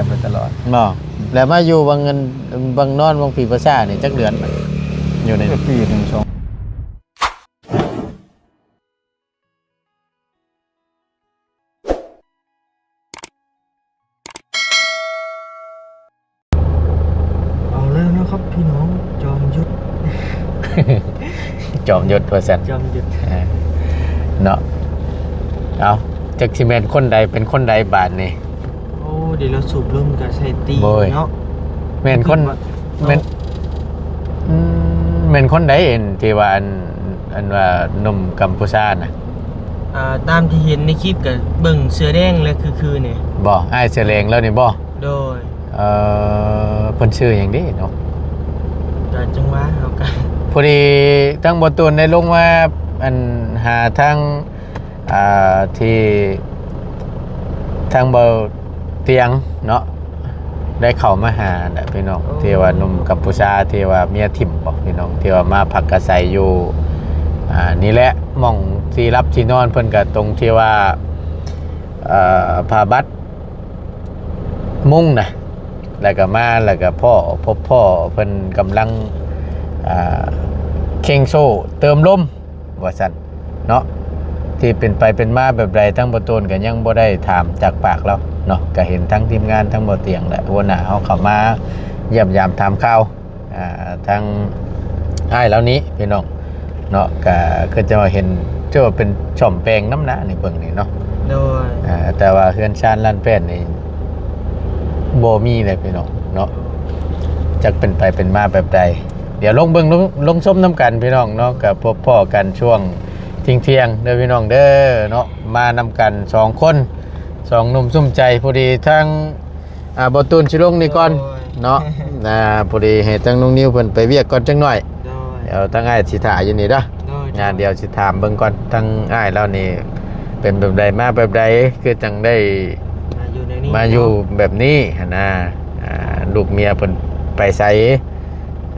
ໄປຕະຫຼອດ ບໍ່? ແລ້ວມາຢູ່ວັງເງິນ ວັງນອນ ວັງຜີປາສາດນີ້ຈັກເດືອນ ຢູ່ໃນປີໜຶ່ງສອງ ເອົາແລ້ວເນາະຄັບພີ່ນ້ອງ ຈອມຍຸດ ຈອມຍຸດວ່າຊັ້ນ ຈອມຍຸດ ເອີ ເນາະ ເອົາ ຈັກຊິແມ່ນຄົນໃດເປັນຄົນໃດບາດນີ້. ໂອ້ ດຽວລາວສູບລົມກະໃສ່ຕີນເນາະ ແມ່ນຄົນ ແມ່ນ ອືມ ແມ່ນຄົນໃດອັນທີ່ວ່າ ອັນ ອັນວ່າໜຸ່ມກຳປູຊານະ? ອ່າ ຕາມທີ່ເຫັນໃນຄລິບກະເບິ່ງເສື້ອແດງແຫຼະ ຄືໆນີ້ ບໍ່? ອ້າຍເສື້ອແດງລາວນີ້ບໍ່? ໂດຍ ເອີ ເພິ່ນຊື່ຫຍັງເດເນາະ? ກະຈັ່ງວ່າເຮົາກະ ພໍດີທາງບໍ່ຕູນໄດ້ລົງມາ ອັນ ຫາທາງ ອ່າ ທີ່ທາງບໍ່ຕຽງເນາະ ໄດ້ເຂົ້າມາຫາແຫຼະພີ່ນ້ອງ ໂອ້ ທີ່ວ່າໜຸ່ມກຳປູຊາ ທີ່ວ່າເມຍຖິ້ມບໍພີ່ນ້ອງ ທີ່ວ່າມາພັກອາໄສຢູ່ ອ່າ ນີ້ແຫຼະ ໝ່ອງທີ່ຫຼັບທີ່ນອນເພິ່ນກະຕົງທີ່ວ່າ ເອີ ຜ້າບັດ ມຸງນະ ແລ້ວກະມາ ແລ້ວກະພໍ້ ພົບພໍ້ເພິ່ນກຳລັງ ອ່າ ເຄັ່ງໂສ້ເຕີມລົມວ່າຊັ້ນເນາະ ທີ່ເປັນໄປເປັນມາແບບໃດ ທາງບໍ່ຕູນກະຍັງບໍ່ໄດ້ຖາມຈາກປາກລາວເນາະ ກະເຫັນທາງທີມງານ ທາງບໍ່ຕຽງ ແລະ ຫົວໜ້າເຮົາເຂົ້າມາຢ້ຽມຢາມຖາມຂ່າວ ອ່າ ທາງອ້າຍລາວນີ້ພີ່ນ້ອງເນາະ ກະຄືຈະວ່າເຫັນ ຖືວ່າເປັນສ້ອມແປງນຳນະ ນີ້ເບິ່ງນີ້ເນາະ ໂດຍ ອ່າ ແຕ່ວ່າເຮືອນຊານລານແປ້ນນີ້ບໍ່ມີເລີຍພີ່ນ້ອງເນາະ ຈັກເປັນໄປເປັນມາແບບໃດ ດຽວລົງເບິ່ງ ລົງ ລົງຊົມນຳກັນພີ່ນ້ອງເນາະ ກະພົບພໍ້ກັນຊ່ວງທ່ຽງໆເດີພີ່ນ້ອງເດີເນາະ ມານຳກັນສອງຄົນ ສອງໜຸ່ມສຸມໃຈ ພໍດີທາງ ອ່າ ບໍ່ຕູນຊິລົງນີ້ກ່ອນ ໂດຍ ເນາະ ອ່າ ພໍດີໃຫ້ທາງນ້ອງນິວເພິ່ນໄປວຽກກ່ອນຈັກໜ້ອຍ ໂດຍ ດຽວທາງອ້າຍຊິຖ້າຢູ່ນີ້ເດີ ໂດຍ ອ່າ ດຽວຊິຖາມເບິ່ງກ່ອນ ທາງອ້າຍລາວນີ້ເປັນແບບໃດ ມາແບບໃດ ຄືຈັ່ງໄດ້ ມາຢູ່ໃນນີ້ ມາຢູ່ ເນາະ ແບບນີ້ຫັ້ນນະ ອ່າ ລູກເມຍເພິ່ນໄປໃສ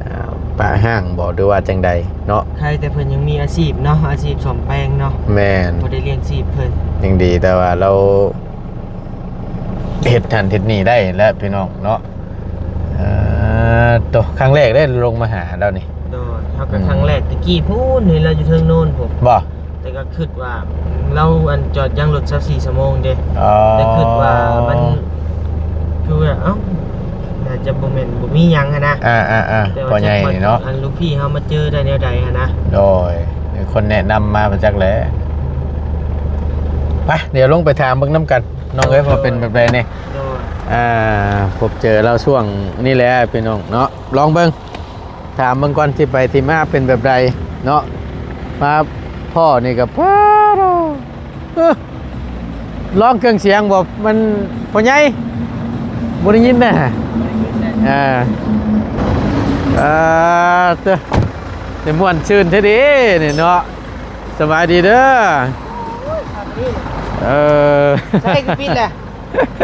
ອ່າ ປະຮ້າງບໍ ຫຼືວ່າຈັ່ງໃດເນາະ ໃຄແຕ່ເພິ່ນຍັງມີອາຊີບເນາະ ອາຊີບສ້ອມແປງເນາະ ແມ່ນ ພໍໄດ້ລ້ຽງຊີບເພິ່ນ ຍັງດີ ແຕ່ວ່າລາວ ເຮັດຫັ້ນເຮັດນີ້ໄດ້ແຫຼະພີ່ນ້ອງເນາະ ເອີ ໂຕ ຄັ້ງແລກເດ້ລົງມາຫາລາວນີ້ ໂດຍ ເຮົາກະ ອືມ ຄັ້ງແລກ ແຕ່ກີ້ພຸ້ນເຫັນລາວຢູ່ເທິງໂນນພຸ້ນ ບໍ່? ແຕ່ກະຄຶດວ່າລາວ ອັນ ຈອດຢັ້ງລົດຊາວສີ່ຊົ່ວໂມງເດ້ ອໍ ແຕ່ຄຶດວ່າມັນ ຄືວ່າ ເອົ້າ ໜ້າຈະບໍ່ແມ່ນ ບໍ່ມີຫຍັງຫັ້ນນະ ອ່າໆໆ ແຕ່ວ່າພໍ່ໃຫຍ່ນີ້ເນາະ ອັນ ລູກພີ່ເຮົາມາເຈີໄດ້ແນວໃດຫັ້ນນະ ໂດຍ ມີຄົນແນະນຳມາ ບໍ່ຈັກແຫຼະ ໄປ ດຽວລົງໄປຖາມເບິ່ງນຳກັນ ນ້ອງເອີຍ ໂດຍ ວ່າເປັນແບບໃດແດ່ ໂດຍ ອ່າ ພົບເຈີລາວຊ່ວງນີ້ແຫຼະພີ່ນ້ອງເນາະ ລອງເບິ່ງ ຖາມເບິ່ງກ່ອນ ທີ່ໄປທີ່ມາເປັນແບບໃດເນາະ ມາພໍ້ນີ້ກະ ປາດໂທ້ ເອີ ລອງເຄື່ອງສຽງບໍ່ ມັນ ພໍ່ໃຫຍ່ ບໍ່ໄດ້ຍິນເດ້ ບໍ່ໄດ້ຍິນເດ້ ອ່າ ອ່າ ເຕີ ໄດ້ມ່ວນຊື່ນແທ້ເດນີ້ເນາະ ສະບາຍດີເດີ ໂອ້ຍ ເອີ ໃສ່ຄືປິດແຫຼະ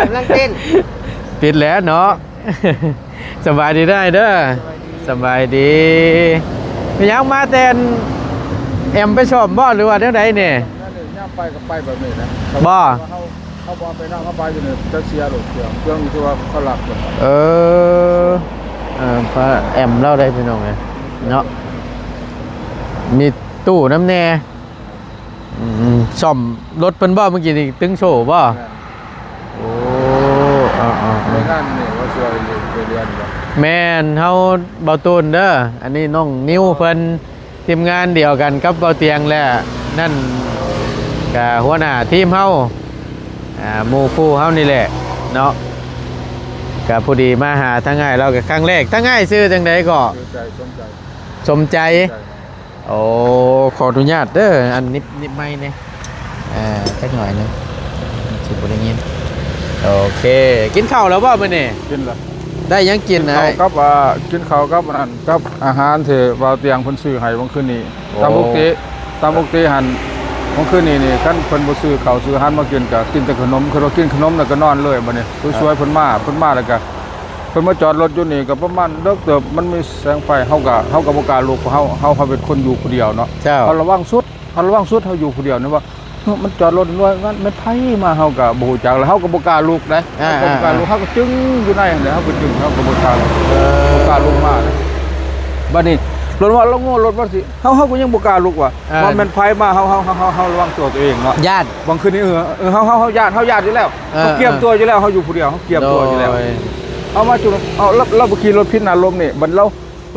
ກຳລັງເຕັ້ນ ປິດແລ້ວເນາະ ສະບາຍດີເດີອ້າຍເດີ ສະບາຍດີ ສະບາຍດີ ເປັນຫຍັງມາແຕ່ແອມໄປສ້ອມບໍ່ ຫຼືວ່າແນວໃດນີ້ ຍາມໄປກໍໄປແບບນີ້ນະ ບໍ່ ເຮົາ ເຮົາບໍ່ເອົາໄປນຳ ເຮົາໄປຢູ່ນີ້ຈະເສຍໂລດ ເຄື່ອງ ເຄື່ອງທີ່ວ່າເຂົາລັກ ເອີ ເອີ ພາແອມລາວໄດ້ພີ່ນ້ອງເອີຍເນາະ ມີຕູ້ນຳແດ່ ອືມ ສ້ອມລົດເພິ່ນບໍ່ ເມື່ອກີ້ນີ້ຕຶງໂສ້ບໍ່ ແມ່ນ ໂອ້ ເອີໆໆ ແມ່ນ ເຮົາເບົາຕູນເດີ ອັນນີ້ນ້ອງນິວເພິ່ນ ທີມງານດຽວກັນກັບເບົາຕຽງ ແລະ ນັ້ນກະຫົວໜ້າທີມເຮົາ ອ່າ ໝູ່ຄູ່ເຮົານີ້ແຫຼະເນາະ ກະພໍດີມາຫາທາງອ້າຍລາວກະຄັ້ງແລກ ທາງອ້າຍຊື່ຈັ່ງໃດເກາະ ຊື່ໃຈ ສົມໃຈ ສົມໃຈ ສົມໃຈ ໂອ້ ຂໍອະນຸຍາດເດີ ອັນ ໜິບ ໜິບໄມແດ່ ເອີ ຈັກໜ້ອຍໜຶ່ງ ຊິບໍ່ໄດ້ຍິນ ໂອເຄ ກິນເຂົ້າແລ້ວບໍ່ມື້ນີ້? ກິນແລ້ວ ໄດ້ຫຍັງກິນ ກິນເຂົ້າ ອ້າຍ? ກັບ ອ່າ ກິນເຂົ້າກັບອັນນັ້ນ ກັບອາຫານທີ່ບ່າວຕຽງເພິ່ນຊື້ໃຫ້ມື້ຄືນນີ້ ໂອ້ ຕາມປົກກະຕິ ຕາມປົກກະຕິຫັ້ນ ມື້ຄືນນີ້ນີ້ ຄັນເພິ່ນບໍ່ຊື້ເຂົ້າຊື້ອາຫານມາກິນ ກະກິນແຕ່ຂະໜົມ ຄືວ່າກິນຂະໜົມແລ້ວກະນອນເລີຍ ບາດນີ້ ເອີ ຊ່ວຍໆ ເພິ່ນມາ ເພິ່ນມາແລ້ວກະ ເພິ່ນມາຈອດລົດຢູ່ນີ້ກໍປະມານເດິກເຕີບ ມັນມີແສງໄຟ ເຮົາກໍ ເຮົາກໍບໍ່ກ້າລຸກ ເພາະເຮົາ ເຮົາ ເຮົາເປັນຄົນຢູ່ຜູ້ດຽວເນາະ ເຈົ້າ ເຮົາລະວັງສຸດ ເຮົາລະວັງສຸດ ເຮົາຢູ່ຜູ້ດຽວນີ້ວ່າ ມັນຈອດລົດໜ່ວຍງານ ແມ່ນໃຜມາເຮົາກໍບໍ່ຮູ້ຈັກ ແລ້ວເຮົາກໍບໍ່ກ້າລຸກເດ້ ອ່າ ເຮົາກໍບໍ່ກ້າລຸກ ອ່າ ເຮົາກໍຈຶ່ງຢູ່ໃນຫັ້ນແຫຼະ ເຮົາກໍຈຶ່ງ ເຮົາກໍບໍ່ກ້າລຸກ ເອີ ບໍ່ກ້າລົງມາເດ້. ບັດນີ້ລົດວ່າ ລົງລົດວ່າຊິ ເຮົາ ເຮົາກໍຍັງບໍ່ກ້າລຸກວ່າ ອ່າ ວ່າແມ່ນໃຜມາ ເຮົາ ເຮົາ ເຮົາ ເຮົາ ເຮົາລະວັງຕົວເອງເນາະ ຢ້ານ ບາງຄືນນີ້ ເອີ ເອີ ເຮົາ ເຮົາ ເຮົາຢ້ານ ເຮົາຢ້ານຢູ່ແລ້ວ ເອີ ເຮົາກຽມຕົວຢູ່ແລ້ວ ເຮົາຢູ່ຜູ້ດຽວ ເຮົາກຽມຕົວຢູ່ແລ້ວ ໂດຍ ເຮົາມາຈຸດ ເຮົາ ລາວ ລາວບໍ່ຂີ່ລົດຜິດນະ ລົມນີ້ ບັດລາວ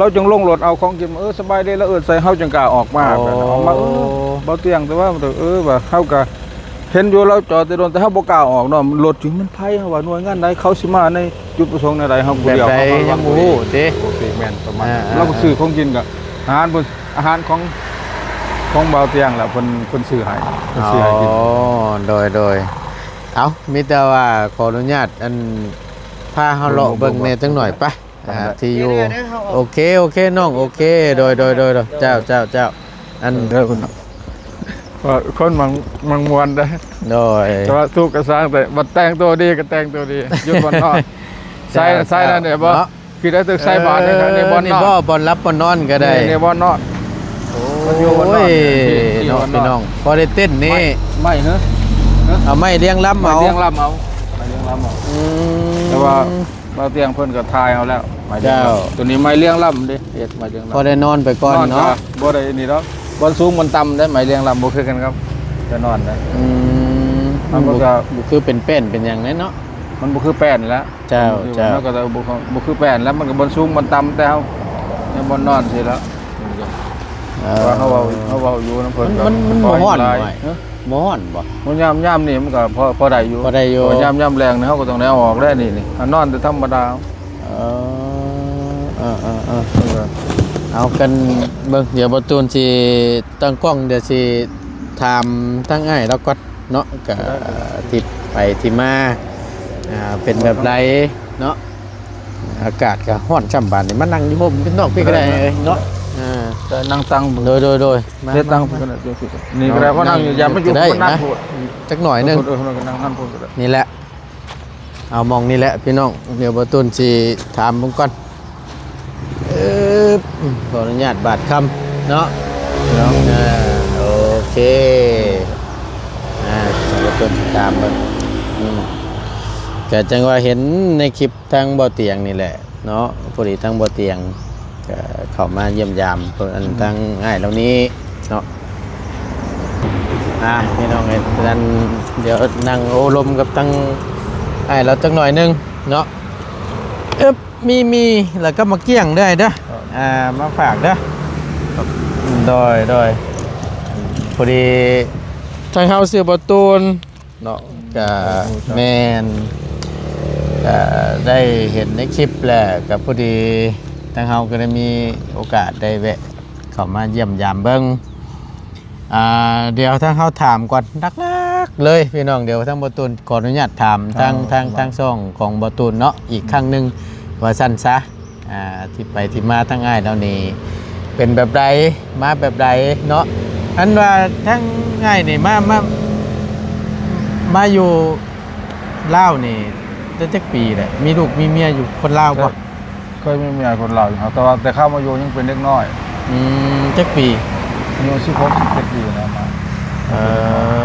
ລາວຈຶ່ງລົງລົດເອົາຂອງກິນ ເອີ ສະບາຍເດ ລາວເອີ້ນໃສ່ ເຮົາຈຶ່ງກ້າອອກມາ ອໍ ບາດນີ້ອອກມາ ເອີ ເບົາຕຽງ ແຕ່ວ່າ ເອີ ວ່າເຮົາກໍເຫັນຢູ່ ລາວຈອດແຕ່ດົນ ແຕ່ເຮົາບໍ່ກ້າອອກເນາະ ລົດຈຶ່ງແມ່ນໃຜ ເຮົາວ່າໜ່ວຍງານໃດ ເຂົາຊິມາໃນຈຸດປະສົງແນວໃດ ເຮົາຜູ້ດຽວ ແບບໃດ ເຮົາ ເຮົາ ຍັງບໍ່ຮູ້ຕິ ບໍ່ຮູ້ ບໍ່ຮູ້ ບໍ່ຮູ້ ແມ່ນປະມານ ອ່າ ລາວກໍຊື້ຂອງກິນ ກໍອາຫານເພິ່ນ ອາຫານຂອງ ຂອງເບົາຕຽງລະ ເພິ່ນ ເພິ່ນຊື້ໃຫ້ ເພິ່ນຊື້ໃຫ້ກິນ ອໍ ໂດຍ ໂດຍ ເອົ້າ ມີແຕ່ວ່າຂໍອະນຸຍາດ ອັນ ພາເຮົາເລາະເບິ່ງແດ່ຈັກໜ່ອຍໄປ ອ່າ ທີ່ຢູ່ ໂອເຄ ໂອເຄ ນ້ອງ ໂອເຄ ໂດຍ ໂດຍ ໂດຍ ໂດຍ ເຈົ້າ ເຈົ້າ ເຈົ້າ ອັນ ເອີ ເພິ່ນ ເອີ ຄົນມັກ ມັກມ່ວນເດ້ ໂດຍ ແຕ່ວ່າທຸກກໍຊ່າງ ແຕ່ບັດແຕ່ງຕົວດີກໍແຕ່ງຕົວດີ ຢູ່ບ່ອນນອນ ໃສ່ ເຈົ້າ ໃສ່ນັ້ນເດ້ບໍ່ ເນາະ ຄືໄດ້ຕຶກໃສ່ບາດນີ້ ເອີ ນີ້ບ່ອນນອນ ນີ້ບໍ່ ບ່ອນຫຼັບບ່ອນນອນກໍໄດ້ ນີ້ ນີ້ບ່ອນນອນ ໂອ້ຍ ເນາະ ພີ່ນ້ອງ ພໍໄດ້ເຕັ້ນນີ້ ໄມ້ ໄມ້ເຫືອ ເອົາໄມ້ລຽງລຳ ໄມ້ລຽງລຳເອົາ ເອົາ ໄມ້ລຽງລຳເອົາ ອືມ ແຕ່ວ່າ ບ່າວຕຽງເພິ່ນກໍຖ່າຍເອົາແລ້ວ ໄມ້ລຽງລຳ ເຈົ້າ ຕົວນີ້ໄມ້ລຽງລຳເດ້ ເຮັດໄມ້ລຽງລຳ ພໍໄດ້ນອນໄປກ່ອນເນາະ ນອນກໍບໍ່ໄດ້ນີ້ດອກ ບ່ອນສູງບ່ອນຕ່ຳເດ້ ໄມ້ລຽງລຳບໍ່ຄືກັນກັບແຕ່ນອນເດ້ ອືມ ມັນກໍ ມັນບໍ່ ບໍ່ຄືເປັນແປ້ນເປັນຫຍັງເດ້ເນາະ ມັນບໍ່ຄືແປ້ນແລ້ວ ເຈົ້າ ມັນ ເຈົ້າ ມັນກໍບໍ່ ບໍ່ຄືແປ້ນແລ້ວ ມັນກໍບ່ອນສູງບ່ອນຕ່ຳ ແຕ່ເຮົາຍັງບ່ອນນອນຊີ້ແລ້ວ ເອີ ເຮົາເວົ້າ ເຮົາເວົ້າຢູ່ນຳເພິ່ນ ມັນ ມັນ ມັນບໍ່ຮ້ອນບໍ່ອ້າຍ ເອີ ບໍ່ຮ້ອນບໍ່? ໂອ້ ຍາມ ຍາມນີ້ມັນກໍພໍ ພໍໄດ້ຢູ່ ພໍໄດ້ຢູ່ ເພາະວ່າຍາມ ຍາມແລງນີ້ເຮົາກໍຕ້ອງໄດ້ເອົາອອກແລ້ວນີ້ ນີ້ ນອນແຕ່ທຳມະດາ ເອີ ເອີ ເອີ ເອີ ເອີ ເອົາກັນເບິ່ງ ດຽວບ່າວຕູນຊິຕັ້ງກ້ອງ ດຽວຊິຖາມທາງອ້າຍລາວກ່ອນເນາະ ກະ ໄດ້ ທີ່ໄປທີ່ມາ ອ່າ ເປັນແບບໃດເນາະ ອາກາດກໍຮ້ອນຊ້ຳບາດນີ້ ມານັ່ງຢູ່ຮົ່ມຢູ່ນອກພີ້ກໍໄດ້ເນາະ ອ່າ ໄດ້ນັ່ງຕັ້ງ ໂດຍ ໂດຍ ໂດຍ ມາ ເຮັດຕັ້ງ ມາ ນີ້ກໍໄດ້ ມານັ່ງຢູ່ ຢ່າໄປຢູ່ ກໍໄດ້ ມັນນັ່ງ ນະ ໂພດ ຈັກໜ້ອຍໜຶ່ງ ໂພດ ເອີ ນັ່ງ ນັ່ງ ນັ່ງໂພດກໍໄດ້ ນີ້ແຫຼະ ເອົາ ໝ່ອງນີ້ແຫຼະພີ່ນ້ອງ ດຽວບ່າວຕູນຊິຖາມເບິ່ງກ່ອນ ເອີ ຂໍອະນຸຍາດບາດຄຳເນາະ ເນາະ ອ່າ ໂອເຄ ອ່າ ບ່າວຕູນຊິຖາມເບິ່ງ ອືມ ກະຈັ່ງວ່າເຫັນໃນຄລິບ ທາງບໍ່ຕຽງນີ້ແຫຼະເນາະ ພໍດີທາງບໍ່ຕຽງກໍເຂົ້າມາຢ້ຽມຢາມ ອັນ ອືມ ທາງອ້າຍເຫຼົ່ານີ້ເນາະ ອ່າ ພີ່ນ້ອງເອີຍ ອັນ ດຽວນັ່ງໂອ້ລົມກັບທາງອ້າຍລາວຈັກໜ້ອຍໜຶ່ງເນາະ ເອີບ ມີ ມີ ແລ້ວກໍໝາກກ້ຽງເດີອ້າຍເດີ ອ່າ ມາຝາກເດີ ໂດຍ ໂດຍ ພໍດີທາງເຮົາຊື່ບໍ່ຕູນ ເນາະ ອືມ ກະ ແມ່ນ ກະໄດ້ເຫັນໃນຄລິບແຫຼະ ກະພໍດີທາງເຮົາກໍໄດ້ມີໂອກາດໄດ້ແວະເຂົ້າມາຢ້ຽມຢາມເບິ່ງ ອ່າ ດຽວທາງເຮົາຖາມກ່ອນ ຫຼັກໆເລີຍພີ່ນ້ອງ ດຽວທາງບ່າວຕູນຂໍອະນຸຍາດຖາມທາງ ເອີ ທາງ ທາງຊ່ອງຂອງບ່າວຕູນເນາະ ອີກ ອືມ ຄັ້ງໜຶ່ງ ວ່າຊັ້ນຊະ. ອ່າ ທີ່ໄປທີ່ມາທາງອ້າຍເຮົານີ້ເປັນແບບໃດ ມາແບບໃດເນາະ ອັນວ່າທາງອ້າຍນີ້ມາ ມາ ມາຢູ່ລາວນີ້ໄດ້ຈັກປີແລ້ວ ມີລູກມີເມຍຢູ່ຄົນລາວບໍ່? ເຄີຍມີເມຍຄົນລາວຢູ່ ແຕ່ວ່າແຕ່ເຂົ້າມາຢູ່ຍັງເປັນເດັກນ້ອຍ ອືມ ຈັກປີ? ອາຍຸສິບຫົກ ສິບເຈັດປີແລ້ວມາ ເອີ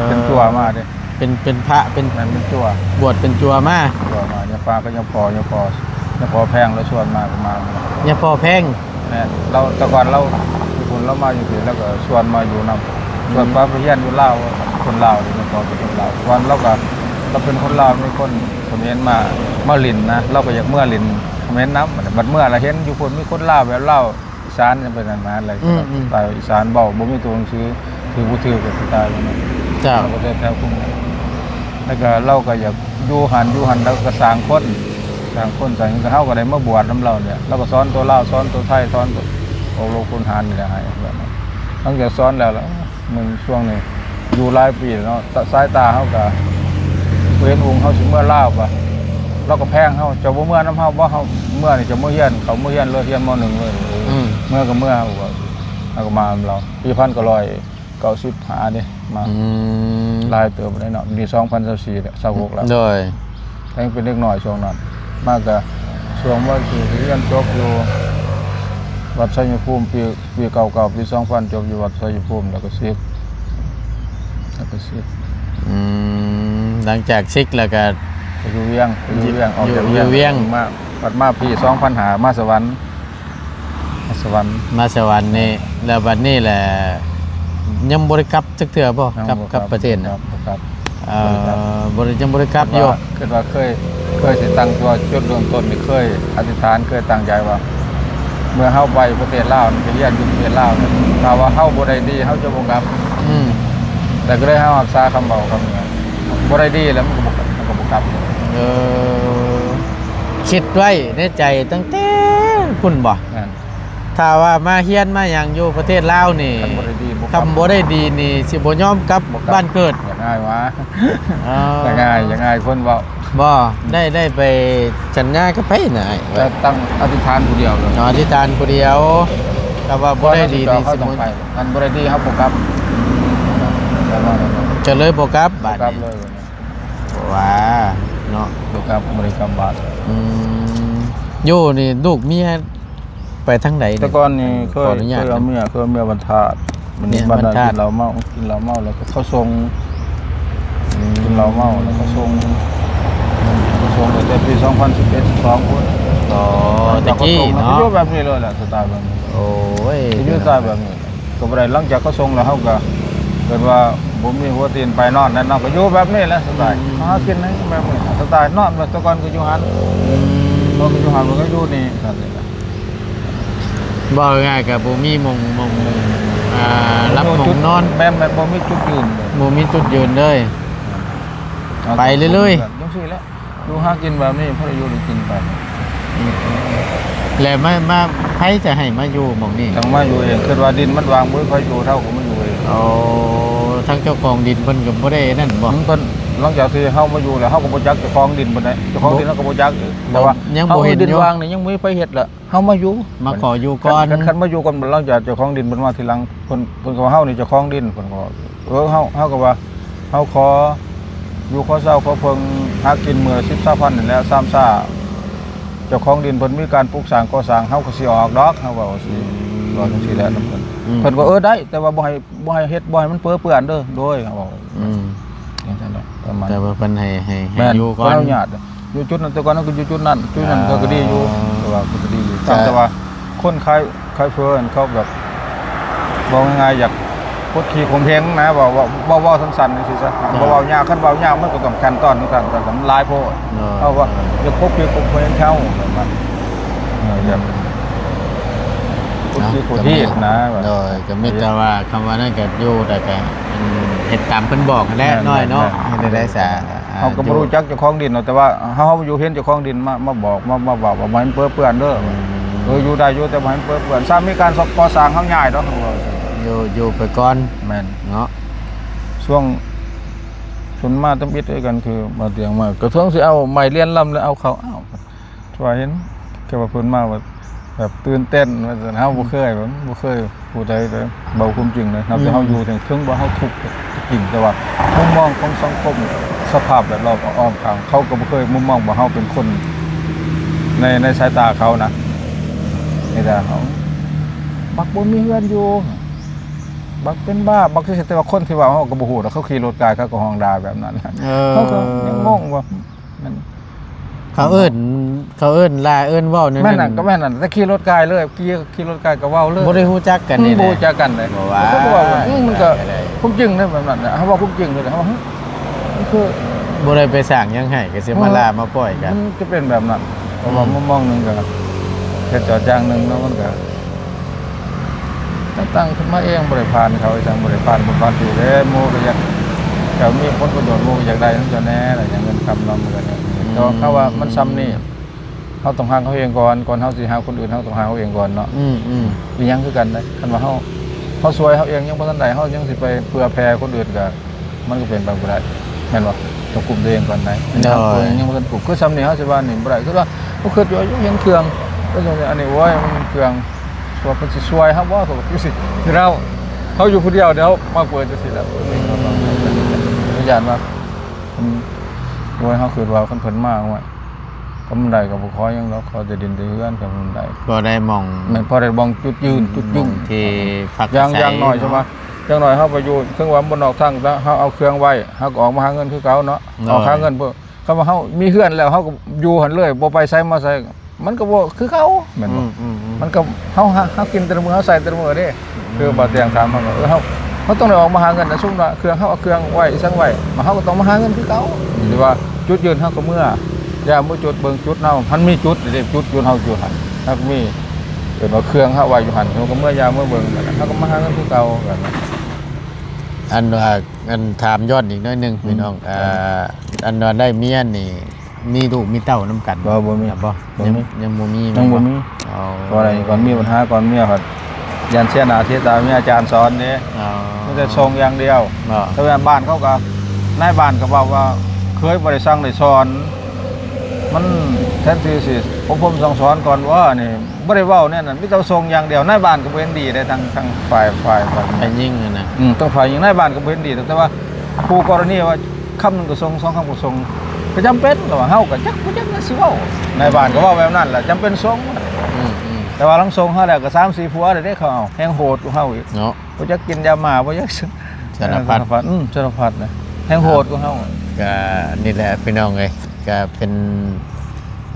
ເປັນຈົວມາເດ້ ເປັນ ເປັນພະ ເປັນ ແມ່ນ ເປັນຈົວ ບວດເປັນຈົວມາ ຈົວມາ ຍາປ້າກັບຍາພໍ່ ຍາພໍ່ ຍາພໍ່ແພງລາວຊວນມາກໍມາ ຍາພໍ່ແພງ ແມ່ນ ລາວ ແຕ່ກ່ອນລາວຢູ່ພຸ້ນ ລາວມາຢູ່ພີ້ ລາວກໍຊວນມາຢູ່ນຳ ອືມ ຊວນໄປຮຽນຢູ່ລາວ ຄົນລາວ ຍາພໍ່ເປັນຄົນລາວ ກ່ອນລາວກໍ ລາວເປັນຄົນລາວ ມີຄົນຂະເໝນມາ ມາຫຼິ້ນນະ ລາວກໍຢາກເມືອຫຼິ້ນຂະເໝນນຳ ບັດເມືອລະເຫັນຢູ່ພຸ້ນມີຄົນລາວແບບລາວ ອີສານຍັງເປັນອັນນັ້ນແຫຼະ ອືມໆ ສະໄຕລ໌ອີສານເວົ້າບໍ່ມີຕົວໜັງສື ຖືກບໍ່ຖືກກໍສະໄຕລ໌ນັ້ນ ເຈົ້າ ເຮົາກໍແຕ່ແຖວຄຸມ ແລ້ວກໍລາວກໍຢາກຢູ່ຫັ້ນ ຢູ່ຫັ້ນ ແລ້ວກໍສ້າງຄົນ ສ້າງຄົນ ສ້າງຫຍັງ ກໍເຮົາກໍໄດ້ມາບວດນຳລາວນີ້ ລາວກໍສອນຕົວລາວ ສອນຕົວໄທ ສອນຕົວໂອໂລຄຸນຫານນີ້ແຫຼະ ໃຫ້ແບບນັ້ນ ຫຼັງຈາກສອນແລ້ວລະ ມັນຊ່ວງນີ້ຢູ່ຫຼາຍປີແລ້ວເນາະ ຕາ ສາຍຕາເຮົາກໍບໍ່ເຫັນຫຸງ ເຮົາຊິເມືອລາວກໍ ລາວກໍແພງເຮົາ ເຈົ້າບໍ່ເມືອນຳເຮົາບໍ່? ເຮົາເມືອນີ້ ເຈົ້າເມືອຮຽນ ເຂົ້າເມືອຮຽນເລີຍ ຮຽນ ມ.ໜຶ່ງ ເລີຍ ອືມ ເມືອກໍເມືອ ເຮົາກໍ ເຮົາກໍມານຳລາວ ປີພັນເກົ້າຮ້ອຍເກົ້າສິບຫ້າເດ້ ມາ ອືມ ຫຼາຍເຕີບແລ້ວເນາະ ປີສອງພັນຊາວສີ່ແຫຼະ ຊາວຫົກແລ້ວ ໂດຍ ແຕ່ຍັງເປັນເດັກນ້ອຍຊ່ວງນັ້ນ ມາກໍຊ່ວງວ່າຊິຮຽນຈົບຢູ່ວັດໄຊຍະພູມ ປີ ປີເກົ້າເກົ້າ ປີສອງພັນ ຈົບຢູ່ວັດໄຊຍະພູມ ແລ້ວກໍສິ ໄປສິກ ອືມ ຫຼັງຈາກສິກແລ້ວກໍ ໄປຢູ່ວຽງ ໄປຢູ່ວຽງ ອອກຈາກວຽງ ຢູ່ວຽງ ມາ ບັດມາປີສອງພັນຫ້າ ມາສະຫວັນ ມາສະຫວັນ ມາສະຫວັນນີ້ ແລ້ວບັດນີ້ແຫຼະ ຍັງບໍ່ໄດ້ກັບຈັກເທື່ອບໍ່? ຍັງ ກັບ ບໍ່ ກັບປະເທດນະ? ບໍ່ກັບ ບໍ່ກັບ ເອີ ບໍ່ໄດ້ ຍັງບໍ່ໄດ້ກັບຢູ່. ຄິດວ່າ ຄິດວ່າເຄີຍ ເຄີຍຊິຕັ້ງຕົວ ຈຸດເລີ່ມຕົ້ນນີ້ ເຄີຍອະທິຖານ ເຄີຍຕັ້ງໃຈວ່າ ເມື່ອເຮົາໄປປະເທດລາວນີ້ ໄປຮຽນຢູ່ປະເທດລາວນີ້ ຖ້າວ່າເຮົາບໍ່ໄດ້ດີ ເຮົາຈະບໍ່ກັບ. ອືມ ແຕ່ກໍເລີຍເຮົາຮັກສາຄຳເວົ້າຄຳນີ້ ບໍ່ໄດ້ດີແລ້ວ ມັນກໍບໍ່ ມັນກໍບໍ່ກັບ. ເອີ ຄິດໄວ້ໃນໃຈຕັ້ງແຕ່ພຸ້ນບໍ່? ແມ່ນ. ຖ້າວ່າມາຮຽນມາຫຍັງຢູ່ປະເທດລາວນີ້ ຄັນບໍ່ໄດ້ດີ ບໍ່ກັບ ຄັນບໍ່ໄດ້ດີນີ້ ຊິບໍ່ຍອມກັບ ບໍ່ກັບ ບ້ານເກີດ. ຢ່າງງ່າຍວ່າ ອໍ ຢ່າງງ່າຍ ຢ່າງງ່າຍຄົນເວົ້າ. ບໍ່ ໄດ້ ໄດ້ໄປສັນຍາກັບໃຜນະອ້າຍ? ແຕ່ຕັ້ງອະທິຖານຜູ້ດຽວເລີຍ. ອໍ ອະທິຖານຜູ້ດຽວ ຖ້າວ່າບໍ່ໄດ້ດີນີ້ ຊິບໍ່ ຄັນບໍ່ໄດ້ດີເຮົາບໍ່ກັບ ກໍເລີຍບໍ່ກັບບາດນີ້. ບໍ່ກັບເລີຍ ວ່າເນາະ ບໍ່ກັບ ບໍ່ໄດ້ກັບບ້ານ. ອືມ ຢູ່ນີ້ລູກເມຍ ໄປທາງໃດນີ້? ແຕ່ກ່ອນນີ້ເຄີຍ ຂໍອະນຸຍາດ ເຄີຍເອົາເມຍ ເຄີຍເອົາເມຍບ້ານທາດ ບັດນີ້ ເມຍບ້ານທາດ ກິນເຫຼົ້າເມົາ ກິນເຫຼົ້າເມົາແລ້ວກໍເຂົາສົ່ງ ອືມ ກິນເຫຼົ້າເມົາແລ້ວກໍສົ່ງ ອືມ ເຂົາສົ່ງຕັ້ງແຕ່ປີສອງພັນສິບເອັດ ສິບສອງພຸ້ນ. ອໍ ແຕ່ກີ້ເນາະ ຢູ່ແບບນີ້ເລີຍແຫຼະ ສະໄຕແບບນີ້. ໂອ້ຍ ຢູ່ສະໄຕແບບນີ້ ກໍບໍ່ໄດ້. ຫຼັງຈາກເຂົາສົ່ງແລ້ວ ເຮົາກໍເກີດວ່າບໍ່ມີຫົວຕີນໄປນອນແລ້ວເນາະ ກໍຢູ່ແບບນີ້ແຫຼະ ສະໄຕ ອືມ ຫາກິນໃນແບບນີ້ ສະໄຕນອນ. ແຕ່ກ່ອນກໍຢູ່ຫັ້ນ ອືມ ເຮົາກໍຢູ່ຫັ້ນ ມັນກໍຢູ່ນີ້ ເວົ້າງ່າຍໆ ກໍບໍ່ມີໝ່ອງ ໝ່ອງ ໝ່ອງ ອ່າ ຫຼັບໝ່ອງນອນ. ແມ່ນໆ ບໍ່ມີຈຸດຢືນເລີຍ ບໍ່ມີຈຸດຢືນເລີຍ ໄປເລື້ອຍໆ ຈັ່ງຊີ້ແຫຼະ ຢູ່ຫາກິນແບບນີ້ ພໍໄດ້ຢູ່ໄດ້ກິນໄປ. ອືມ ແລ້ວມາ ມາ ໃຜຈະໃຫ້ມາຢູ່ໝ່ອງນີ້? ຕ້ອງມາຢູ່ເອງ ຄິດວ່າດິນມັນວ່າງ ບໍ່ມີໃຜຢູ່ ເຮົາກໍມາຢູ່ເອງ. ໂອ້ ທາງເຈົ້າຂອງດິນເພິ່ນກໍບໍ່ໄດ້ນັ້ນບໍ່? ເພິ່ນ ຫຼັງຈາກທີ່ເຮົາມາຢູ່ແລ້ວ ເຮົາກໍບໍ່ຈັກເຈົ້າຂອງດິນເພິ່ນເດ້ ເຈົ້າຂອງດິນເຮົາກໍບໍ່ຈັກ. ແຕ່ວ່າເຮົາເຮັດດິນວ່າງນີ້ ຍັງບໍ່ມີໃຜເຮັດລະ ເຮົາມາຢູ່ ມາຂໍຢູ່ກ່ອນ. ຄັນ ຄັນມາຢູ່ກ່ອນ ຫຼັງຈາກເຈົ້າຂອງດິນເພິ່ນມາທີຫຼັງ ເພິ່ນ ເພິ່ນກໍວ່າເຮົານີ້ເຈົ້າຂອງດິນ ເພິ່ນກໍວ່າ ເອີ ເຮົາ ເຮົາກໍວ່າເຮົາຂໍຢູ່ຂໍເຊົາ ຂໍເພິ່ງຫາກິນມື້ລະສິບ ຊາວພັນນີ້ແຫຼະ ສາມຊາ ເຈົ້າຂອງດິນເພິ່ນມີການປຸກສ້າງກໍ່ສ້າງ ເຮົາກໍຊິອອກດອກ ເຮົາເວົ້າຈັ່ງຊີ້. ອືມ ເວົ້າຈັ່ງຊີ້ແຫຼະນຳເພິ່ນ. ອືມ ເພິ່ນກໍ ເອີ ໄດ້ ແຕ່ວ່າບໍ່ໃຫ້ ບໍ່ໃຫ້ເຮັດ ບໍ່ໃຫ້ມັນເປິເປື້ອນເດີ. ໂດຍ ເຮົາເວົ້າ. ອືມ ຈັ່ງຊັ້ນແຫຼະ ປະມານ ແຕ່ວ່າເພິ່ນໃຫ້ ໃຫ້ ໃຫ້ ແມ່ນ ຢູ່ກ່ອນ ຂໍອະນຸຍາດ. ຢູ່ຈຸດນັ້ນ ແຕ່ກ່ອນເຮົາກໍຢູ່ຈຸດນັ້ນ ຈຸດນັ້ນ ອ່າ ເຂົາກໍດີຢູ່ ແຕ່ວ່າເພິ່ນກໍດີຢູ່ ແຕ່ ແຕ່ວ່າຄົນຂາຍ ຂາຍເຝີເຂົາແບບ ເວົ້າງ່າຍໆ ຢາກກົດຂີ່ຂົ່ມເຫງນະ ເວົ້າ ເວົ້າ ເວົ້າ ເວົ້າສັ້ນໆ ຈັ່ງຊີ້ຊະ. ອ່າ ບໍ່ເວົ້າຍາວ ຄັນເວົ້າຍາວມັນກໍຕ້ອງຂັ້ນຕອນຂອງທ່ານ ແຕ່ມັນຫຼາຍໂພດ. ເອີ ເຮົາວ່າຢາກປົກປີກົບເວນເຂົາແບບນັ້ນ ເອີ ແບບ ເອີ ກົດຂີ່ຂົ່ມເຫງນະ. ໂດຍ ກໍມີແຕ່ວ່າຄຳວ່ານັ້ນກໍຢູ່ ແຕ່ກໍ ອືມ ເຮັດຕາມເພິ່ນບອກຫັ້ນແຫຼະ ແມ່ນໆ ນ້ອຍເນາະ. ແມ່ນໆ ເຮັດໄດ້ຊະ ເຮົາກໍບໍ່ຮູ້ຈັກເຈົ້າຂອງດິນເນາະ ແຕ່ວ່າເຮົາ ເຮົາຢູ່ເຫັນເຈົ້າຂອງດິນມາ ມາບອກ ມາ ມາເວົ້າວ່າບໍ່ໃຫ້ມັນເປິເປື້ອນເດີ. ອືມ ເອີ ຢູ່ໄດ້ຢູ່ ແຕ່ບໍ່ໃຫ້ມັນເປິເປື້ອນ. ຖ້າມີການກໍ່ສ້າງເຮົາຍ້າຍດອກ ເຮົາວ່າ. ຢູ່ ຢູ່ໄປກ່ອນ. ແມ່ນ ເນາະ ຊ່ວງ ຊົນມາທຳອິດຄືກັນ ຄືມາຕຽງມາ ກະເຖິງຊິເອົາໄມ້ລຽນລຳ ແລ້ວເອົາເຂົາ ອ້າວ ວ່າເຫັນ ແຕ່ວ່າເພິ່ນມາວ່າແບບຕື່ນເຕັ້ນວ່າຊັ້ນ ເຮົາບໍ່ເຄີຍ ອືມ ບໍ່ເຄີຍ ຜູ້ໃດເລີຍ ເວົ້າຄວາມຈິງເລີຍ ນັບແຕ່ເຮົາ ອືມ ຢູ່ ເຖິງ ເຖິງວ່າເຮົາທຸກກໍຈິງ ແຕ່ວ່າມຸມມອງຂອງສັງຄົມ ສະພາບແວດລ້ອມອ້ອມຂ້າງ ເຂົາກໍບໍ່ເຄີຍມຸມມອງວ່າເຮົາເປັນຄົນໃນ ໃນສາຍຕາເຂົານະ. ມີແຕ່ເຮົາ ບັກບໍ່ມີເຮືອນຢູ່ ບັກເປັນບ້າ ບັກ ແຕ່ວ່າຄົນທີ່ເວົ້າເຮົາກໍບໍ່ຮູ້ດອກ ເຂົາຂີ່ລົດກາຍ ເຂົາກໍຮ້ອງດ່າແບບນັ້ນ. ເອີ ເຮົາກໍຍັງງົງວ່າ ແມ່ນ ເຂົາເອີ້ນ ເຂົາເອີ້ນຫຼ້າເອີ້ນເວົ້າແນວນັ້ນ ແມ່ນນັ້ນ ກໍແມ່ນນັ້ນ ແຕ່ຂີ່ລົດກາຍເລີຍ ຂີ່ ຂີ່ລົດກາຍກໍເວົ້າເລີຍ ບໍ່ໄດ້ຮູ້ຈັກກັນນີ້ ບໍ່ຮູ້ຈັກກັນເລີຍ ບໍ່ວ່າ ມັນກໍ ໄດ້ ຄວາມຈິງນະ ແບບນັ້ນນະ ເຮົາເວົ້າຄວາມຈິງເລີຍ ເຮົາວ່າ ເຮີ້ຍ ມັນຄື ບໍ່ໄດ້ໄປສ້າງຫຍັງໃຫ້ ກໍຊິມາ ເອີ ລ່າມາປ່ອຍກັນ ມັນຈະເປັນແບບນັ້ນ ເພາະວ່າ ອືມ ມຸມມອງໜຶ່ງກໍເຮັດຈອດຢ່າງໜຶ່ງເນາະ ມັນກໍ ຕັ້ງ ຕັ້ງຂຶ້ນມາເອງ ບໍ່ໄດ້ຜ່ານເຂົາອີ່ຫຍັງ ບໍ່ໄດ້ຜ່ານບຸນຜ່ານຜູ້ເດ້ ໝູ່ກໍຢາກ ເຈົ້າມີຜົນປະໂຫຍດ ໝູ່ກໍຢາກໄດ້ນຳເຈົ້າແດ່ ແລ້ວຫຍັງເງິນຄຳເນາະ ມັນກໍ ອືມ ແຕ່ວ່າເຂົາວ່າມັນຊ່ຳນີ້ ເຮົາຕ້ອງຮັກເຮົາເອງກ່ອນ ກ່ອນເຮົາຊິຮັກຄົນອື່ນ ເຮົາຕ້ອງຮັກເຮົາເອງກ່ອນເນາະ ອືມໆ ອີ່ຫຍັງຄືກັນເດ້ ຄັນວ່າເຮົາ ເຮົາຊ່ວຍເຮົາເອງຍັງບໍ່ທັນໄດ້ ເຮົາຍັງຊິໄປເຜື່ອແຜ່ຄົນອື່ນກໍ ມັນກໍເປັນໄປບໍ່ໄດ້ ແມ່ນບໍ່? ຕ້ອງກຸ້ມຕົວເອງກ່ອນໄດ໋ ໂດຍ ຍັງບໍ່ທັນກຸ້ມ ຄືຊ່ຳນີ້ເຮົາຊິວ່ານີ້ບໍ່ໄດ້ ຄືວ່າເຮົາຄິດຢູ່ ເຫັນເຄື່ອງ ເອີ ອັນນີ້ ໂອ້ຍ ມັນເຄື່ອງ ວ່າເພິ່ນຊິຊ່ວຍເຮົາບໍ່ ເຂົາກໍຄືຊິ ຄືເຮົາ ເຮົາຢູ່ຜູ້ດຽວ ດຽວມາເປີດຈັ່ງຊີ້ແຫຼະ ອືມ ຢ້ານວ່າ ເພິ່ນ ໂອ້ຍ ເຮົາຄິດວ່າຄັນເພິ່ນມາ ໂອ້ຍ ຄັນມັນໄດ້ກໍບໍ່ຂໍຫຍັງດອກ ຂໍແຕ່ດິນແຕ່ເຮືອນ ຄັນມັນໄດ້ ພໍໄດ້ໝ່ອງ ແມ່ນ ພໍໄດ້ໝ່ອງຈຸດຢືນ ຈຸດຢືນ ທີ່ພັກອາໄສ ຢ່າງ ຢ່າງໜ້ອຍ ເນາະ ຊະວ່າ ຢ່າງໜ້ອຍເຮົາໄປຢູ່ ເຖິງວ່າມັນນອກທາງ ເຮົາເອົາເຄື່ອງໄວ້ ເຮົາກໍອອກມາຫາເງິນຄືເກົ່າເນາະ ໂດຍ ອອກຫາເງິນ ເພາະ ຄຳວ່າເຮົາມີເຮືອນແລ້ວ ເຮົາກໍຢູ່ຫັ້ນເລີຍ ບໍ່ໄປໃສມາໃສ ມັນກໍບໍ່ຄືເກົ່າ ແມ່ນບໍ່? ອືມໆໆ ມັນກໍ ເຮົາຫາ ເຮົາກິນແຕ່ລະມື້ ເຮົາໃຊ້ແຕ່ລະມື້ເດ້ ອືມ ຄືບ່າວແຕງຖາມເຮົາ ເອີ ເຮົາ ເຮົາຕ້ອງໄດ້ອອກມາຫາເງິນນະ ຊຸມວ່າເຄື່ອງເຮົາເອົາເຄື່ອງໄວ້ອີ່ສັງໄວ້ ເຮົາກໍຕ້ອງມາຫາເງິນຄືເກົ່າ ຫຼືວ່າຈຸດຢືນເຮົາກໍເມືອ ຢ່າມບໍ່ຈຸດ ເບິ່ງຈຸດເຮົາ ມັນມີຈຸດເດ້ ຈຸດ ຈຸດເຮົາຢູ່ຫັ້ນ ເຮົາກໍມີ ເອີ້ນວ່າເຄື່ອງເຮົາໄວ້ຢູ່ຫັ້ນ ເຮົາກໍເມືອຢາມເມືອເບິ່ງ ເຮົາກໍມາຫາເງິນຄືເກົ່າ ແບບນັ້ນ ອັນວ່າ ອັນຖາມຍ້ອນອີກໜ້ອຍໜຶ່ງ ອືມ ພີ່ນ້ອງ ອ່າ ອັນວ່າໄດ້ເມຍນີ້ ມີລູກມີເຕົ້ານຳກັນ ບໍ່ ບໍ່ມີ ບໍ່ ຍັງ ບໍ່ມີ ຍັງບໍ່ມີ ຍັງບໍ່ມີ ອໍ ເພາະວ່າກ່ອນມີບັນຫາ ກ່ອນເມຍພັດຢ້ານເສຍໜ້າເສຍຕາເມຍ ອາຈານສອນເດ້ ອໍ ມີແຕ່ສົ່ງຢ່າງດຽວ ແຕ່ວ່າບ້ານເຂົາກໍ ນາຍບ້ານກໍເວົ້າວ່າ ເຄີຍບໍ່ໄດ້ສັ່ງໄດ້ສອນ ມັນແທນທີ່ຊິອົບຮົມສັ່ງສອນກ່ອນບໍ່ ນີ້ ບໍ່ໄດ້ເວົ້າແນວນັ້ນ ມີແຕ່ສົ່ງຢ່າງດຽວ ນາຍບ້ານກໍບໍ່ເຫັນດີເດ້ ທັງ ທັງຝ່າຍ ຝ່າຍ ຝ່າຍ ຝ່າຍຍິງຫັ້ນນະ ອືມ ທັງຝ່າຍຍິງ ນາຍບ້ານກໍບໍ່ເຫັນດີ ແຕ່ວ່າຄູ່ກໍລະນີວ່າ ຄຳໜຶ່ງກໍສົ່ງ ສອງຄຳກໍສົ່ງ ກໍຈຳເປັນ ລະວ່າເຮົາກໍຈັກບໍ່ຈັກແນວຊິເວົ້າ ນາຍບ້ານກໍເວົ້າແບບນັ້ນລະ ຈຳເປັນສົ່ງ ອືມໆ ແຕ່ວ່າຫຼັງສົ່ງເຮົາແລ້ວກໍສາມສີ່ຜົວແລ້ວເດ້ ເຂົາເອົາ ແຮງໂຫດກວ່າເຮົາອີກເນາະ ບໍ່ຈັກກິນຢາໝາ ບໍ່ຈັກ ສາລະພັດ ເອີ ສາລະພັດ ອືມ ສາລະພັດນະ ແຮງໂຫດກວ່າເຮົາ ກໍນີ້ແຫຼະພີ່ນ້ອງເອີຍ ກໍເປັນ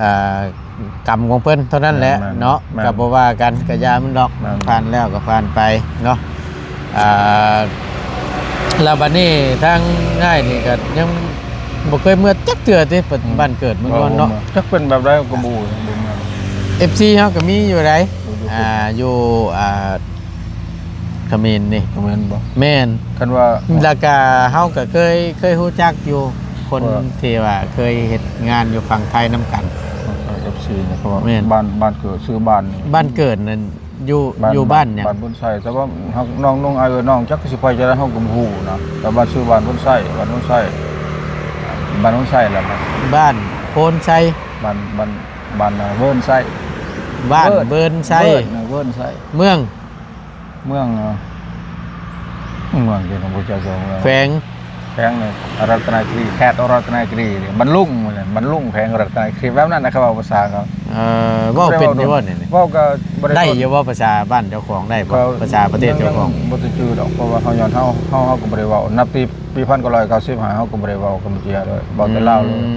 ອ່າ ກຳຂອງເພິ່ນເທົ່ານັ້ນແຫຼະ ແມ່ນໆ ເນາະ ແມ່ນ ກໍບໍ່ວ່າກັນ ກໍຢ່າມັນດອກ ແມ່ນ ຜ່ານແລ້ວກໍຜ່ານໄປເນາະ ອ່າ ແລ້ວບັດນີ້ທາງອ້າຍນີ້ກໍຍັງບໍ່ເຄີຍເມືອຈັກເທື່ອຕິ ອືມ ບ້ານເກີດເມືອງນອນເນາະ ບໍ່ ບໍ່ເມືອ ຈັກເປັນແບບໃດກໍບໍ່ຮູ້ ບໍ່ເມືອ ເອັບຊີ ເຮົາກໍມີຢູ່ໃດ ຢູ່ ຢູ່ ອ່າ ຢູ່ ອ່າ ຂະເໝນນີ້ ຂະເໝນບໍ່? ແມ່ນ ຄັນວ່າ ແລ້ວກະເຮົາກະເຄີຍ ເຄີຍຮູ້ຈັກຢູ່ ຄົນ ວ່າ ທີ່ວ່າເຄີຍເຮັດງານຢູ່ຝັ່ງໄທນຳກັນ ເອັບຊີ ເພາະວ່າ ແມ່ນ ບ້ານ ບ້ານເກີດ ຊື່ບ້ານນີ້ ບ້ານເກີດນັ້ນຢູ່ ບ້ານ ຢູ່ບ້ານຫຍັງ? ບ້ານໂພນໄຊ ແຕ່ວ່າເຮົາ ນ້ອງ ນ້ອງ ອ້າຍເອີຍ ນ້ອງ ຈັກຊິໄປຈັ່ງໃດ ເຮົາກໍບໍ່ຮູ້ນະ ແຕ່ວ່າຊື່ບ້ານໂພນໄຊ ບ້ານໂພນໄຊ ບ້ານໂພນໄຊແຫຼະ ບ້ານໂພນໄຊ ບ້ານ ບ້ານ ບ້ານເວີນໄຊ ບ້ານເວີນໄຊ ເວີນ ເວີນໄຊ ເມືອງ ເມືອງ ເອີ ເມືອງ ເມືອງ ແຂວງ ແຂວງ ລັດຕະນະກິຣີ ແຂວງລັດຕະນະກິຣີ ບັນລຸງ ບັນລຸງ ແຂວງລັດຕະນະກິຣີ ແບບນັ້ນນະ ເຂົາເວົ້າພາສາເຂົາ ເອີ ເວົ້າເປັນຢູ່ບໍ່ນີ້? ເວົ້າກໍບໍ່ໄດ້ ໄດ້ຢູ່ບໍ່ ພາສາບ້ານເຈົ້າຂອງ ໄດ້ບໍ່ ພາສາປະເທດເຈົ້າຂອງ? ບໍ່ຖືກຈຳດອກ ເພາະວ່າເຮົາ ຍ້ອນເຮົາ ເຮົາ ເຮົາກໍບໍ່ໄດ້ເວົ້າ ນັບແຕ່ປີພັນເກົ້າຮ້ອຍເກົ້າສິບຫ້າ ເຮົາກໍບໍ່ໄດ້ເວົ້າກຳປູເຈຍເລີຍ ເວົ້າແຕ່ລາວເລີຍ ອື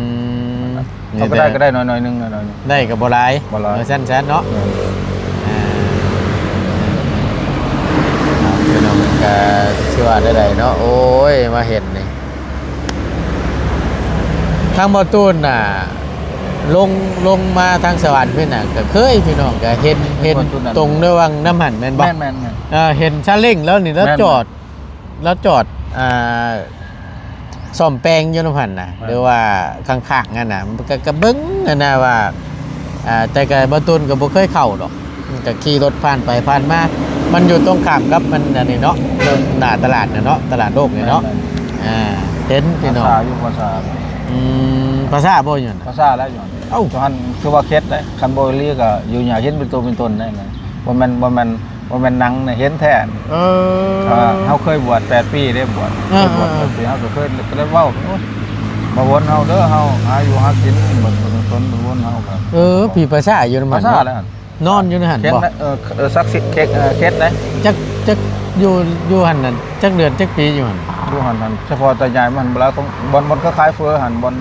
ມ ເຮົາກໍໄດ້ ແຕ່ ກໍໄດ້ໜ້ອຍໆໜຶ່ງ ໜ້ອຍໆໜຶ່ງ ໄດ້ກໍບໍ່ຫຼາຍ ບໍ່ຫຼາຍ ເອີ ຊັ້ນໆເນາະ ເອີ ອ່າ ພີ່ນ້ອງກໍຊິວ່າໄດ້ໃດເນາະ ໂອ້ຍ ມາເຫັນນີ້ ທາງບໍ່ຕູນນະ ລົງ ລົງມາທາງສະຫວັນເພິ່ນນະ ກໍເຄີຍ ພີ່ນ້ອງ ກໍເຫັນ ເຫັນ ບໍ່ຕູນນະ ຕົງໃນວັງນ້ຳຫັ້ນແມ່ນບໍ່? ແມ່ນໆໆ ເອີ ເຫັນຊາເລັ້ງແລ້ວນີ້ ແລ້ວ ແມ່ນ ຈອດ ລາວຈອດ ອ່າ ສ້ອມແປງຢູ່ນຳຫັ້ນນະ ແມ່ນ ຫຼືວ່າຂ້າງໆຫັ້ນນະ ມັນກະ ກະເບິ່ງຫັ້ນນະວ່າ ອ່າ ແຕ່ກະບໍ່ຕູນກະບໍ່ເຄີຍເຂົ້າດອກ ມັນກະຂີ່ລົດຜ່ານໄປຜ່ານມາ ມັນຢູ່ຕົງຂ້າມກັບມັນອັນນີ້ເນາະ ໜ້າຕະຫຼາດນະເນາະ ຕະຫຼາດໂລກນີ້ເນາະ ແມ່ນໆ ອ່າ ເຫັນພີ່ນ້ອງ ພາສາຢູ່ພາສາ ອືມ ພາສາບໍ່ຢູ່ຫັ້ນ ພາສາແລ້ວຢູ່ຫັ້ນ ເອົ້າ ຢູ່ຫັ້ນຄືວ່າເຂັດເດ້ ຄັນບໍ່ອີ່ຫຼີກະຢູ່ຍາກ ເຫັນເປັນໂຕເປັນຕົນໄດ້ນະ ບໍ່ແມ່ນ ບໍ່ແມ່ນ ບໍ່ແມ່ນໜັງນະ ເຫັນແທ້ ເອີ ອ່າ ເຮົາເຄີຍບວດແປດປີເດ້ ບວດ ເອີ ເຄີຍບວດແປດປີ ເອີ ເຮົາກໍເຄີຍ ກໍໄດ້ເວົ້າ ໂອ້ຍ ມາວົນເຮົາເດີ ເຮົາຫາຢູ່ຫາກິນ ບັດ ບັດຊົນມາວົນເຮົາກໍ ເອີ ຜີພາສາຢູ່ນຳ ພາສາແລ້ວຫັ້ນ ນອນຢູ່ໃນຫັ້ນບໍ່? ເອີ ເອີ ສັກສິດ ເອີ ເຂດໃດ ຈັກ ຈັກ ຢູ່ ຢູ່ຫັ້ນນັ້ນ ຈັກເດືອນຈັກປີຢູ່ຫັ້ນ? ຢູ່ຫັ້ນຫັ້ນ ສະເພາະແຕ່ຍ້າຍມາຫັ້ນ ບໍ່ຫຼາຍ ບ່ອນ ບ່ອນເຂົາຂາຍເຝີຫັ້ນ ບ່ອນ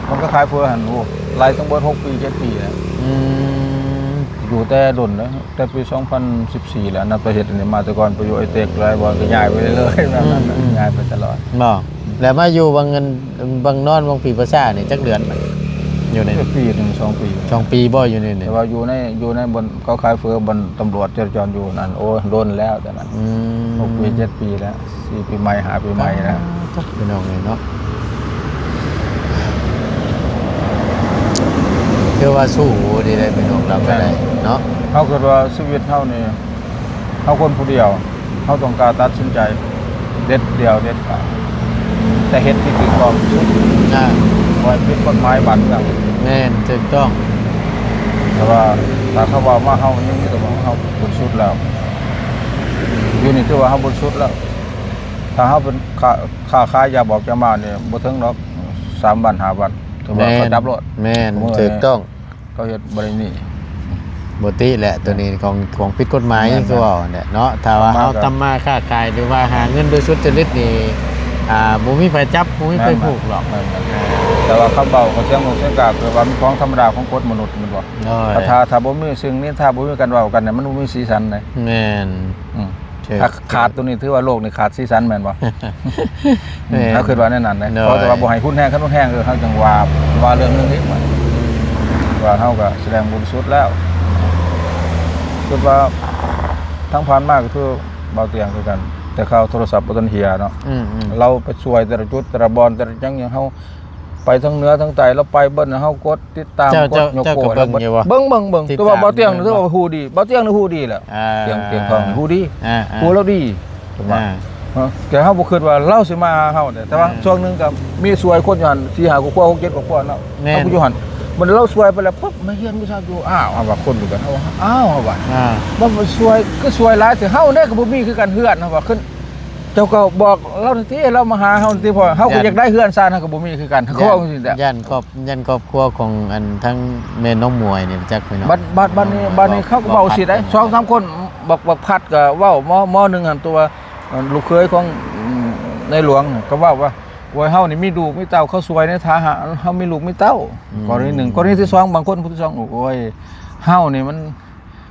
ມັນກໍຂາຍເຟືອຫັ້ນ ໂອ້ ຫຼາຍ ຕັ້ງເບິດຫົກປີ ເຈັດປີແລ້ວ ອືມ ຢູ່ແຕ່ດົນແລ້ວ ແຕ່ປີສອງພັນສິບສີ່ແຫຼະ ນັບແຕ່ເຮັດອັນນີ້ມາ ແຕ່ກ່ອນໄປຢູ່ໄອເຕັກ ຫຼາຍບ່ອນກໍຍ້າຍໄປເລື້ອຍໆ ແບບນັ້ນ ອືມໆ ຍ້າຍໄປຕະຫຼອດ ບໍ່ ແລ້ວມາຢູ່ວັງເງິນ ວັງນອນ ວັງຜີພາສານີ້ຈັກເດືອນ ຢູ່ໃນ ປີໜຶ່ງ ສອງປີ ສອງປີບໍ່ ຢູ່ໃນນີ້ ແຕ່ວ່າຢູ່ໃນ ຢູ່ໃນບ່ອນເຂົາຂາຍເຟືອ ບ່ອນຕຳຫຼວດຈະລາຈອນຢູ່ນັ້ນ ໂອ້ ດົນແລ້ວ ແຕ່ນັ້ນ ອືມ ຫົກປີ ເຈັດປີແລ້ວ ສີ່ປີໃໝ່ ຫ້າປີໃໝ່ແລ້ວ ອ່າ ໂທ້ ພີ່ນ້ອງເອີຍເນາະ ຖືວ່າສູ້ດີເດ້ ພີ່ນ້ອງ ລາວກໍໄດ້ເນາະ ເຮົາຄິດວ່າຊີວິດເຮົານີ້ ເຮົາຄົນຜູ້ດຽວ ເຮົາຕ້ອງກ້າຕັດສິນໃຈ ເດັດດ່ຽວເດັດຂາດ ແຕ່ເຮັດທີ່ຖືກຕ້ອງທີ່ສຸດ ອ່າ ບໍ່ໃຫ້ຜິດກົດໝາຍບ້ານເມືອງ ແມ່ນ ຖືກຕ້ອງ ແຕ່ວ່າຖ້າເຂົາເວົ້າມາ ເຮົາຍັງມີແຕ່ວ່າເຮົາບົດສຸດແລ້ວ ຢູ່ນີ້ຖືວ່າເຮົາບົດສຸດແລ້ວ ຖ້າເຮົາເປັນຄ້າ ຄ້າຂາຍຢາບອກຢາໝານີ້ ບໍ່ເຖິງດອກ ສາມວັນ ຫ້າວັນ ຖືວ່າເຂົາຈັບໂລດ ແມ່ນ ຖືກຕ້ອງ ເຂົາເຮັດບໍ່ໄດ້ໜີ ບໍ່ຕິແຫຼະ ໂຕນີ້ຂອງ ຂອງຜິດກົດໝາຍ ແມ່ນໆ ຄືເວົ້າຫັ້ນແຫຼະເນາະ. ຖ້າວ່າເຮົາທຳມາຄ້າຂາຍ ຫຼືວ່າຫາເງິນໂດຍສຸດຈະລິດນີ້ ອ່າ ບໍ່ມີໃຜຈັບ ບໍ່ມີໃຜຜູກດອກ. ແມ່ນໆ ແຕ່ວ່າຄຳເວົ້າຂອງສຽງນົກສຽງກາ ຄືວ່າມັນຂອງທຳມະດາຂອງກົດມະນຸດແມ່ນບໍ່? ໂດຍ ຖ້າ ຖ້າບໍ່ມີສິ່ງນີ້ ຖ້າບໍ່ມີການເວົ້າກັນນີ້ ມັນບໍ່ມີສີສັນເດ. ແມ່ນ ອືມ ຖືກ ຖ້າຂາດໂຕນີ້ ຖືວ່າໂລກນີ້ຂາດສີສັນແມ່ນບໍ່? ແມ່ນ ເຮົາຄິດວ່າແນວນັ້ນເດ້. ໂດຍ ເພາະແຕ່ວ່າບໍ່ໃຫ້ຮຸນແຮງ ຄັນຮຸນແຮງ ເອີ ເຮົາຈັ່ງວ່າ ວ່າເລື່ອງໜຶ່ງອີກ ວ່າເຮົາກໍສະແດງບໍລິສຸດແລ້ວ. ຄິດວ່າທາງຜ່ານມາກໍຄືບ່າວຕຽງຄືກັນ ແຕ່ຄາວໂທລະສັບບໍ່ທັນເຫຍເນາະ. ອືມໆ ລາວໄປຊ່ວຍແຕ່ລະຈຸດ ແຕ່ລະບ່ອນ ແຕ່ລະຫຍັງ ເຮົາໄປທັງເໜືອທັງໃຕ້ ລາວໄປເບິດ ເຮົາກົດຕິດຕາມ ເຈົ້າ ກົດ ເຈົ້າ ຍົກໂປ້ ເຈົ້າກໍເບິ່ງຢູ່ບໍ່? ເບິ່ງໆໆ ຕິດຕາມ ແຕ່ວ່າບ່າວຕຽງນີ້ ເບິ່ງ ຖືວ່າຮູ້ດີ ບ່າວຕຽງນີ້ຮູ້ດີແຫຼະ. ອ່າ ຕຽງ ຕຽງທອງນີ້ຮູ້ດີ ອ່າໆ ຮູ້ລາວດີ ເຫັນບໍ່? ອ່າ ເນາະ ແຕ່ເຮົາບໍ່ຄິດວ່າລາວຊິມາຫາເຮົາເດ້. ແຕ່ວ່າ ອ່າ ຊ່ວງໜຶ່ງກໍມີຊ່ວຍຄົນຢູ່ຫັ້ນ ສີ່ຫ້າຄອບຄົວ ຫົກເຈັດຄອບຄົວເນາະ. ແມ່ນ ເຮົາກໍຢູ່ຫັ້ນ ມັນລາວຊ່ວຍໄປແລ້ວ ປຶບ ມາຮຽນວິຊາຢູ່ ອ້າວ ເຮົາວ່າຄົນຄືກັນ ເຮົາວ່າ ອ້າວ ເຮົາວ່າ ອ່າ ມັນຊ່ວຍ ຄືຊ່ວຍຫຼາຍແທ້ ເຮົາເດ້ກໍບໍ່ມີຄືກັນເຮືອນ ເຮົາວ່າ ເຈົ້າກໍບອກລາວນັ້ນຕິ ລາວມາຫາເຮົານັ້ນຕິ ເພາະເຮົາກໍຢາກໄດ້ເຮືອນຊານ ເຮົາກໍບໍ່ມີຄືກັນ ເຂົາເວົ້າຈັ່ງຊີ້ແຫຼະ. ຢ້ານຄອບ ຢ້ານຄອບຄົວຂອງອັນທາງແມ່ນ້ອງໝວຍນີ້ ຈັກແມ່ນ ບັດ ບັດ ບັດນີ້ ບັດນີ້ເຂົາກໍເວົ້າຊີ້ໄດ໋ ສອງສາມຄົນ ບັກ ບັກພັດກໍເວົ້າ ໝໍ ໝໍໜຶ່ງຫັ້ນ ຕົວລູກເຂີຍຂອງ ອືມ ໃນຫຼວງກໍເວົ້າວ່າ ໂອ້ຍ ເຮົານີ້ມີລູກມີເຕົ້າ ເຂົາຊ່ວຍໃນຖານະ ເຮົາມີລູກມີເຕົ້າ. ອືມ ກໍລະນີໜຶ່ງ ກໍລະນີທີສອງ ບາງຄົນຜູ້ທີສອງ ໂອ້ຍ ເຮົານີ້ມັນ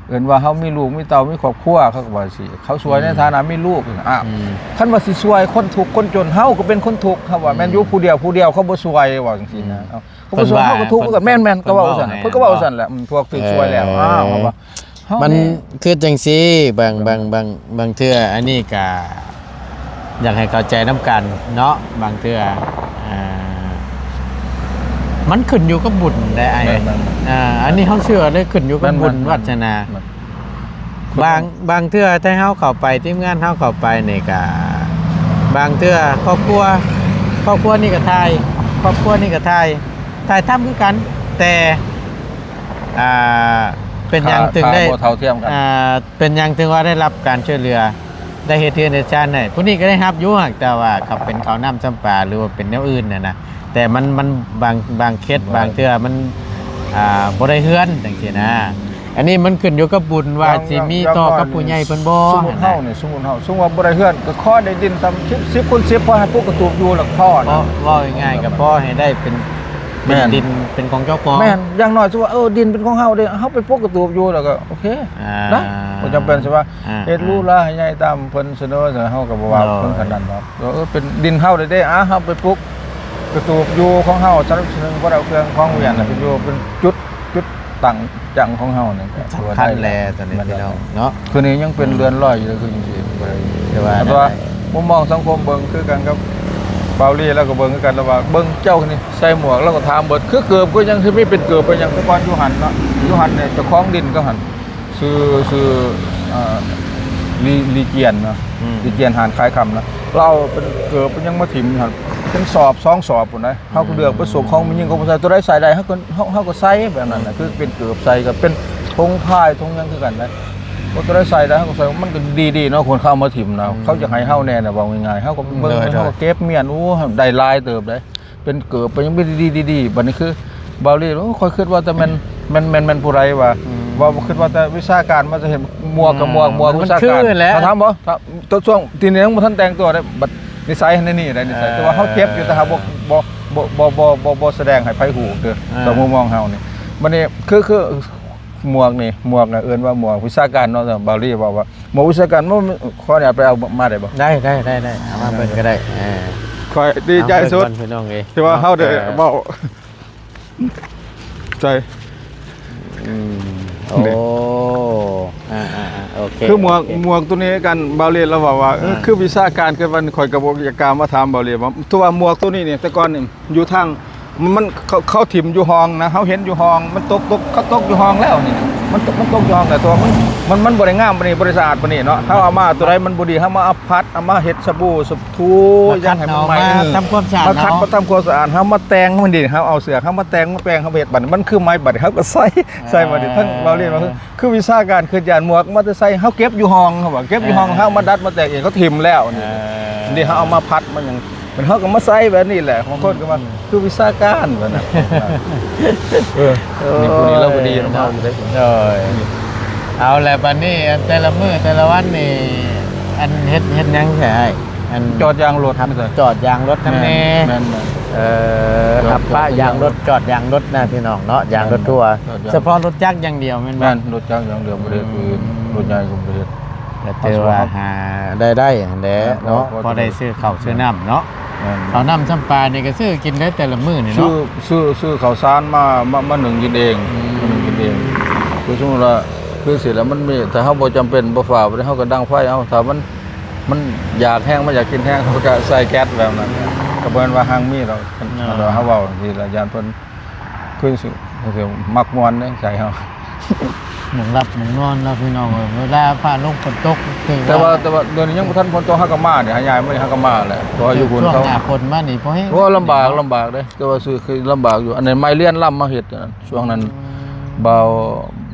ເອີ້ນວ່າເຮົາມີລູກມີເຕົ້າ ມີຄອບຄົວ ເຂົາກໍວ່າຊີ້ ເຂົາຊ່ວຍໃນ ອືມ ຖານະມີລູກ. ອ້າວ ອືມ ຄັນວ່າຊິຊ່ວຍຄົນທຸກຄົນຈົນ ເຮົາກໍເປັນຄົນທຸກ ເຮົາວ່າ ອືມ ແມ່ນຢູ່ຜູ້ດຽວ ຜູ້ດຽວເຂົາບໍ່ຊ່ວຍ ວ່າຈັ່ງຊີ້ນະ. ອືມ ເຂົາບໍ່ຊ່ວຍ ເພິ່ນວ່າ ເຮົາກໍທຸກຄືກັນ ເພິ່ນ ແມ່ນໆ ເຂົາເວົ້າ ເພິ່ນວ່າ ຊັ້ນນະ ເພິ່ນກໍເວົ້າຊັ້ນແຫຼະ ອືມ ພວກຖືກ ເອີ ຊ່ວຍແລ້ວ. ອ້າວ ເຮົາວ່າ ມັນຄືຈັ່ງຊີ້ ບາງ ບາງ ບາງ ບາງເທື່ອ ອັນນີ້ກະຢາກໃຫ້ເຂົ້າໃຈນຳກັນເນາະ ບາງເທື່ອ ອ່າ ມັນຂຶ້ນຢູ່ກັບບຸນໄດ໋ອ້າຍ. ແມ່ນໆໆ ອ່າ ອັນນີ້ເຮົາເຊື່ອເລີຍ ຂຶ້ນຢູ່ກັບບຸນ ແມ່ນໆໆ ວາດສະໜາ. ແມ່ນ ບາງ ບາງເທື່ອ ແຕ່ເຮົາເຂົ້າໄປ ທີມງານເຮົາເຂົ້າໄປນີ້ກະ ບາງເທື່ອຄອບຄົວ ຄອບຄົວນີ້ກໍຖ່າຍ ຄອບຄົວນີ້ກໍຖ່າຍ ຖ່າຍທຳຄືກັນ ແຕ່ ອ່າ ເປັນຫຍັງ ຖ້າ ເຖິງໄດ້ ຖ້າບໍ່ເທົ່າທຽມກັນ ອ່າ ເປັນຫຍັງເຖິງວ່າໄດ້ຮັບການຊ່ວຍເຫຼືອ ໄດ້ເຮັດເຮືອນເຮັດຊານໃຫ້ ຜູ້ນີ້ກໍໄດ້ຮັບຢູ່ ຫາກແຕ່ວ່າເຂົາເປັນເຂົ້ານ້ຳຊຳປາ ຫຼືວ່າເປັນແນວອື່ນຫັ້ນນະ ແຕ່ມັນ ມັນບາງ ບາງເຂດ ບໍ່ໄດ້ ບາງເທື່ອມັນ ອ່າ ບໍ່ໄດ້ເຮືອນຈັ່ງຊີ້ນະ. ອັນນີ້ມັນຂຶ້ນຢູ່ກັບບຸນວ່າ ຢ່າງ ຊິມີ ຢ່າງ ຕໍ່ກັບຜູ້ໃຫຍ່ເພິ່ນບໍ່. ສົມມຸດເຮົານີ້ ສົມມຸດເຮົາ ສົມມຸດວ່າບໍ່ໄດ້ເຮືອນ ກໍຂໍໄດ້ດິນສ່ຳສິບ ສິບຄູນສິບ ພໍໃຫ້ປົກກະຕູບຢູ່ລະພໍນະ. ເວົ້າ ເວົ້າງ່າຍໆ ກໍພໍໃຫ້ໄດ້ເປັນ ເປັນ ແມ່ນ ດິນເປັນຂອງເຈົ້າຂອງ. ແມ່ນ ຢ່າງໜ້ອຍຊິວ່າ ເອີ ດິນເປັນຂອງເຮົາເດ້ ເຮົາໄປປົກກະຕູບຢູ່ ແລ້ວກໍໂອເຄ ອ່າ ນະ ບໍ່ຈຳເປັນຊິວ່າ ອ່າ ເຮັດຫຼູຫຼາໃຫ້ໃຫຍ່ຕາມເພິ່ນສະເໜີ ເຮົາກໍບໍ່ວ່າ ໂດຍ ເພິ່ນຂະໜາດນັ້ນດອກ. ເອີ ເປັນດິນເຮົາເດ້ ອ່າ ເຮົາໄປປຸກກະຕູບຢູ່ຂອງເຮົາ ສະໜັບສະໜູນບໍ່ໄດ້ເອົາເຄື່ອງຂອງຫຍັງ ອືມ ເປັນຢູ່ ເປັນຈຸດ ຈຸດຕັ້ງຈັງຂອງເຮົານີ້ ກໍສຳຄັນແຫຼະ ຕອນນີ້ ແມ່ນ ພີ່ນ້ອງເນາະ. ຄືນີ້ຍັງເປັນ ອືມ ເລື່ອນລອຍຢູ່ ຄືຈັ່ງຊີ້ ແຕ່ວ່າ ແຕ່ວ່າ ນັ້ນແຫຼະ ມຸມມອງສັງຄົມເບິ່ງຄືກັນກັບບ່າວລີ ລາວກໍເບິ່ງຄືກັນ ລາວວ່າເບິ່ງເຈົ້ານີ້ໃສ່ໝວກ ລາວກໍຖາມເບິດ ຄືເກີບຄືຫຍັງ ຄືມີເປັນເກີບເປັນຫຍັງ ແຕ່ກ່ອນຢູ່ຫັ້ນເນາະ ອືມ ຢູ່ຫັ້ນນີ້ ເຈົ້າຂອງດິນກໍຫັ້ນ ຊື່ ຊື່ ເອີ ລີ ລີຈຽນເນາະ ອືມ ລີຈຽນຮ້ານຂາຍຄຳນະ ລາວເອົາເປັນເກີບເປັນຫຍັງມາຖິ້ມຫັ້ນ ເປັນສອບສອງສອບພຸ້ນນະ. ເຮົາກໍເລືອກໄປສົ່ງຂອງແມ່ຍິງຂອງຜູ້ຊາຍ ຕົວໃດໃສ່ໄດ້ ເຮົາກໍ ເຮົາ ເຮົາກໍໃສ່ແບບນັ້ນນະ ອືມ ຄືເປັນເກີບໃສ່ກໍເປັນຖົງພາຍຖົງຫຍັງຄືກັນນະ ວ່າຕົວໃດໃສ່ໄດ້ ເຮົາກໍໃສ່ ມັນກໍດີໆເນາະ ຄົນເຂົາເອົາມາຖິ້ມນະ ອືມ ເຂົາຢາກໃຫ້ເຮົາແດ່ນະ ເວົ້າງ່າຍໆ ເຮົາກໍເບິ່ງ ໂດຍໆ ເຮົາກໍເກັບມ້ຽນ ໂອ້ ໄດ້ຫຼາຍເຕີບເດ້. ເປັນເກີບໄປຍັງດີໆ ບັດນີ້ຄືບ່າວລີ ໂອ້ ຂ້ອຍຄິດວ່າແຕ່ແມ່ນ ແມ່ນ ແມ່ນ ແມ່ນຜູ້ໃດວ່າ ອືມ ວ່າຄິດວ່າແຕ່ວິຊາການ ມັນຈະເຫັນໝວກກັບໝວກ ອືມ ໝວກ ມັນ ວິຊາການ ຄືແຫຼະ ຖ້າຖາມບໍ່ ຖ້າ ຕົວຊ່ວງທີ່ຍັງບໍ່ທັນແຕ່ງຕົວເດ້ ບັດນິໄສໃນນີ້ໄດ໋ ນິໄສ ອ່າ ແຕ່ວ່າເຮົາເຈັບຢູ່ ແຕ່ເຮົາບໍ່ ບໍ່ ບໍ່ ບໍ່ ບໍ່ ບໍ່ ບໍ່ສະແດງໃຫ້ໃຜຮູ້ເດີ ອ່າ ສຳມຸມມອງເຮົານີ້ ບັດນີ້ຄື ຄື ໝວກນີ້ ໝວກນະ ເອີ້ນວ່າໝວກວິຊາການເນາະ ບ່າວລີເວົ້າວ່າ ໝວກວິຊາການ ມັນ ຂໍອະນຸຍາດໄປເອົາມາໄດ້ບໍ່? ໄດ້ ໄດ້ ໄດ້ ໄດ້ ເອົາມາເບິ່ງກໍໄດ້ ເອີ ຂ້ອຍດີໃຈສຸດ ເອົາມາເບິ່ງກ່ອນ ພີ່ນ້ອງເອີຍ ທີ່ວ່າເຮົາໄດ້ ເນາະ ເວົ້າໃສ່ ອືມ ໂອ້ ອ່າໆໆ ໂອເຄ ຄືໝວກ ໂອເຄ ໝວກໂຕນີ້ກັນ ບ່າວລີລາວເວົ້າວ່າ ເອີ ອ່າ ຄືວິຊາການ ຄືວ່າຂ້ອຍກໍບໍ່ຢາກກ້າມາຖາມບ່າວລີວ່າ ຖືວ່າໝວກໂຕນີ້ນີ້ ແຕ່ກ່ອນນີ້ ຢູ່ທາງ ມັນ ມັນ ເຂົາ ເຂົາຖິ້ມຢູ່ຮ່ອງນະ ເຮົາເຫັນຢູ່ຮ່ອງ ມັນຕົກ ຕົກ ເຂົາຕົກຢູ່ຮ່ອງແລ້ວນີ້ນະ ມັນຕົກ ມັນຕົກຢູ່ຮ່ອງແລ້ວ ແຕ່ວ່າມັນ ມັນ ມັນບໍ່ໄດ້ງາມປານນີ້ ບໍ່ໄດ້ສະອາດປານນີ້ເນາະ ເຮົາເອົາມາ ໂຕໃດມັນບໍ່ດີ ເຮົາມາເອົາພັດ ເອົາມາເຮັດສະບູ ສະ ໂອ້ ມາຂັດ ຢາກໃຫ້ມັນໃໝ່ ເອີ ມາທຳຄວາມສະອາດ ມາຂັດ ເນາະ ມາທຳຄວາມສະອາດ ເຮົາມາແຕ່ງມັນດີ ເຮົາເອົາເສືອກ ເຮົາມາແຕ່ງ ມາແປງ ເຮົາເຮັດ ບັດນີ້ມັນຄືໃໝ່ ບັດນີ້ເຮົາກໍໃສ່ ໃສ່ ບັດນີ້ ອ່າ ທາງບ່າວລີວ່າ ຄືວິຊາການຄືຢ້ານໝວກ ມາແຕ່ໃສ່ ເຮົາເກັບຢູ່ຫ້ອງ ເຮົາວ່າເກັບຢູ່ຫ້ອງ ອ່າ ເຮົາມາດັດມາແຕ່ງເອງ ເຂົາຖິ້ມແລ້ວນີ້ ອ່າ ນີ້ເຮົາເອົາມາພັດ ມາຫຍັງ ມັນເຮົາກໍມາໃສ່ແບບນີ້ແຫຼະ ບາງຄົນກໍວ່າ ອືມ ຄືວິຊາການ ວ່ານັ້ນ ເອີ ໂອ້ຍ ນີ້ຜູ້ນີ້ລາວກໍດີນຳເຮົາຢູ່ເດ້ ໂດຍ ເອົາແຫຼະ ບັດນີ້ແຕ່ລະມື້ແຕ່ລະວັນນີ້ ອັນເຮັດ ເຮັດຫຍັງແທ້ອ້າຍ? ອັນຈອດຢາງລົດ ຮັບ ນີ້ ຈອດຢາງລົດນຳແດ່ ແມ່ນໆ ເອີ ຮັບປະຢາງລົດ ຈອດຢາງລົດນະພີ່ນ້ອງເນາະ ຢາງລົດທົວ ສະເພາະລົດຈັກຢ່າງດຽວແມ່ນບໍ່? ແມ່ນ ລົດຈັກຢ່າງດຽວ ບໍ່ໄດ້ເຮັດຜູ້ອື່ນ ອືມ ລົດໃຫຍ່ກໍບໍ່ໄດ້ເຮັດ ກໍຖືວ່າຫາລາຍໄດ້ຫັ້ນແຫຼະເນາະ ພໍໄດ້ຊື້ເຂົ້າຊື້ນ້ຳເນາະ ແມ່ນ ເຂົ້ານ້ຳຊຳປານີ້ກໍຊື້ກິນໄດ້ແຕ່ລະມື້ນີ້ເນາະ ຊື້ ຊື້ ຊື້ເຂົ້າສານມາ ມາ ມາໜຶ້ງກິນເອງ ອືມ ມາໜຶ້ງກິນເອງ ຄືສົມມຸດວ່າ ຄືຊີ້ລະ ມັນມີ ຖ້າເຮົາບໍ່ຈຳເປັນ ບໍ່ຟ້າວ ເຮົາກໍດັງໄຟເອົາ ຖ້າມັນ ມັນຢາກແຮງ ມັນຢາກກິນແຮງ ເຮົາກໍໃສ່ແກັສແບບນັ້ນ ອືມ ກໍບໍ່ແມ່ນວ່າຮັ່ງມີດອກ ເນາະ ເຮົາເວົ້າຈັ່ງຊີ້ລະ ຢ້ານເພິ່ນ ຄືຊິ ຄືຊິມັກມ່ວນເດ້ໃສ່ເຮົາ ໝ່ອງຫຼັບໝ່ອງນອນເນາະພີ່ນ້ອງເອີຍ ເວລາຟ້າລົງຝົນຕົກ ແຕ່ວ່າ ແຕ່ວ່າດຽວນີ້ຍັງບໍ່ທັນຝົນຕົກ ເຮົາກໍມານີ້ ຫາຍາຍມື້ນີ້ເຮົາກໍມາແຫຼະ ເພາະວ່າຢູ່ບຸນເຂົາ ຊ່ວງໜ້າຝົນມານີ້ບໍ່ແຮງ ໂອ້ ລຳບາກ ລຳບາກເດ້ ແຕ່ວ່າຊື້ຄືລຳບາກຢູ່ ອັນນັ້ນໄມ້ລຽນລຳມາເຮັດ ຊ່ວງນັ້ນ ອືມ ບ່າວ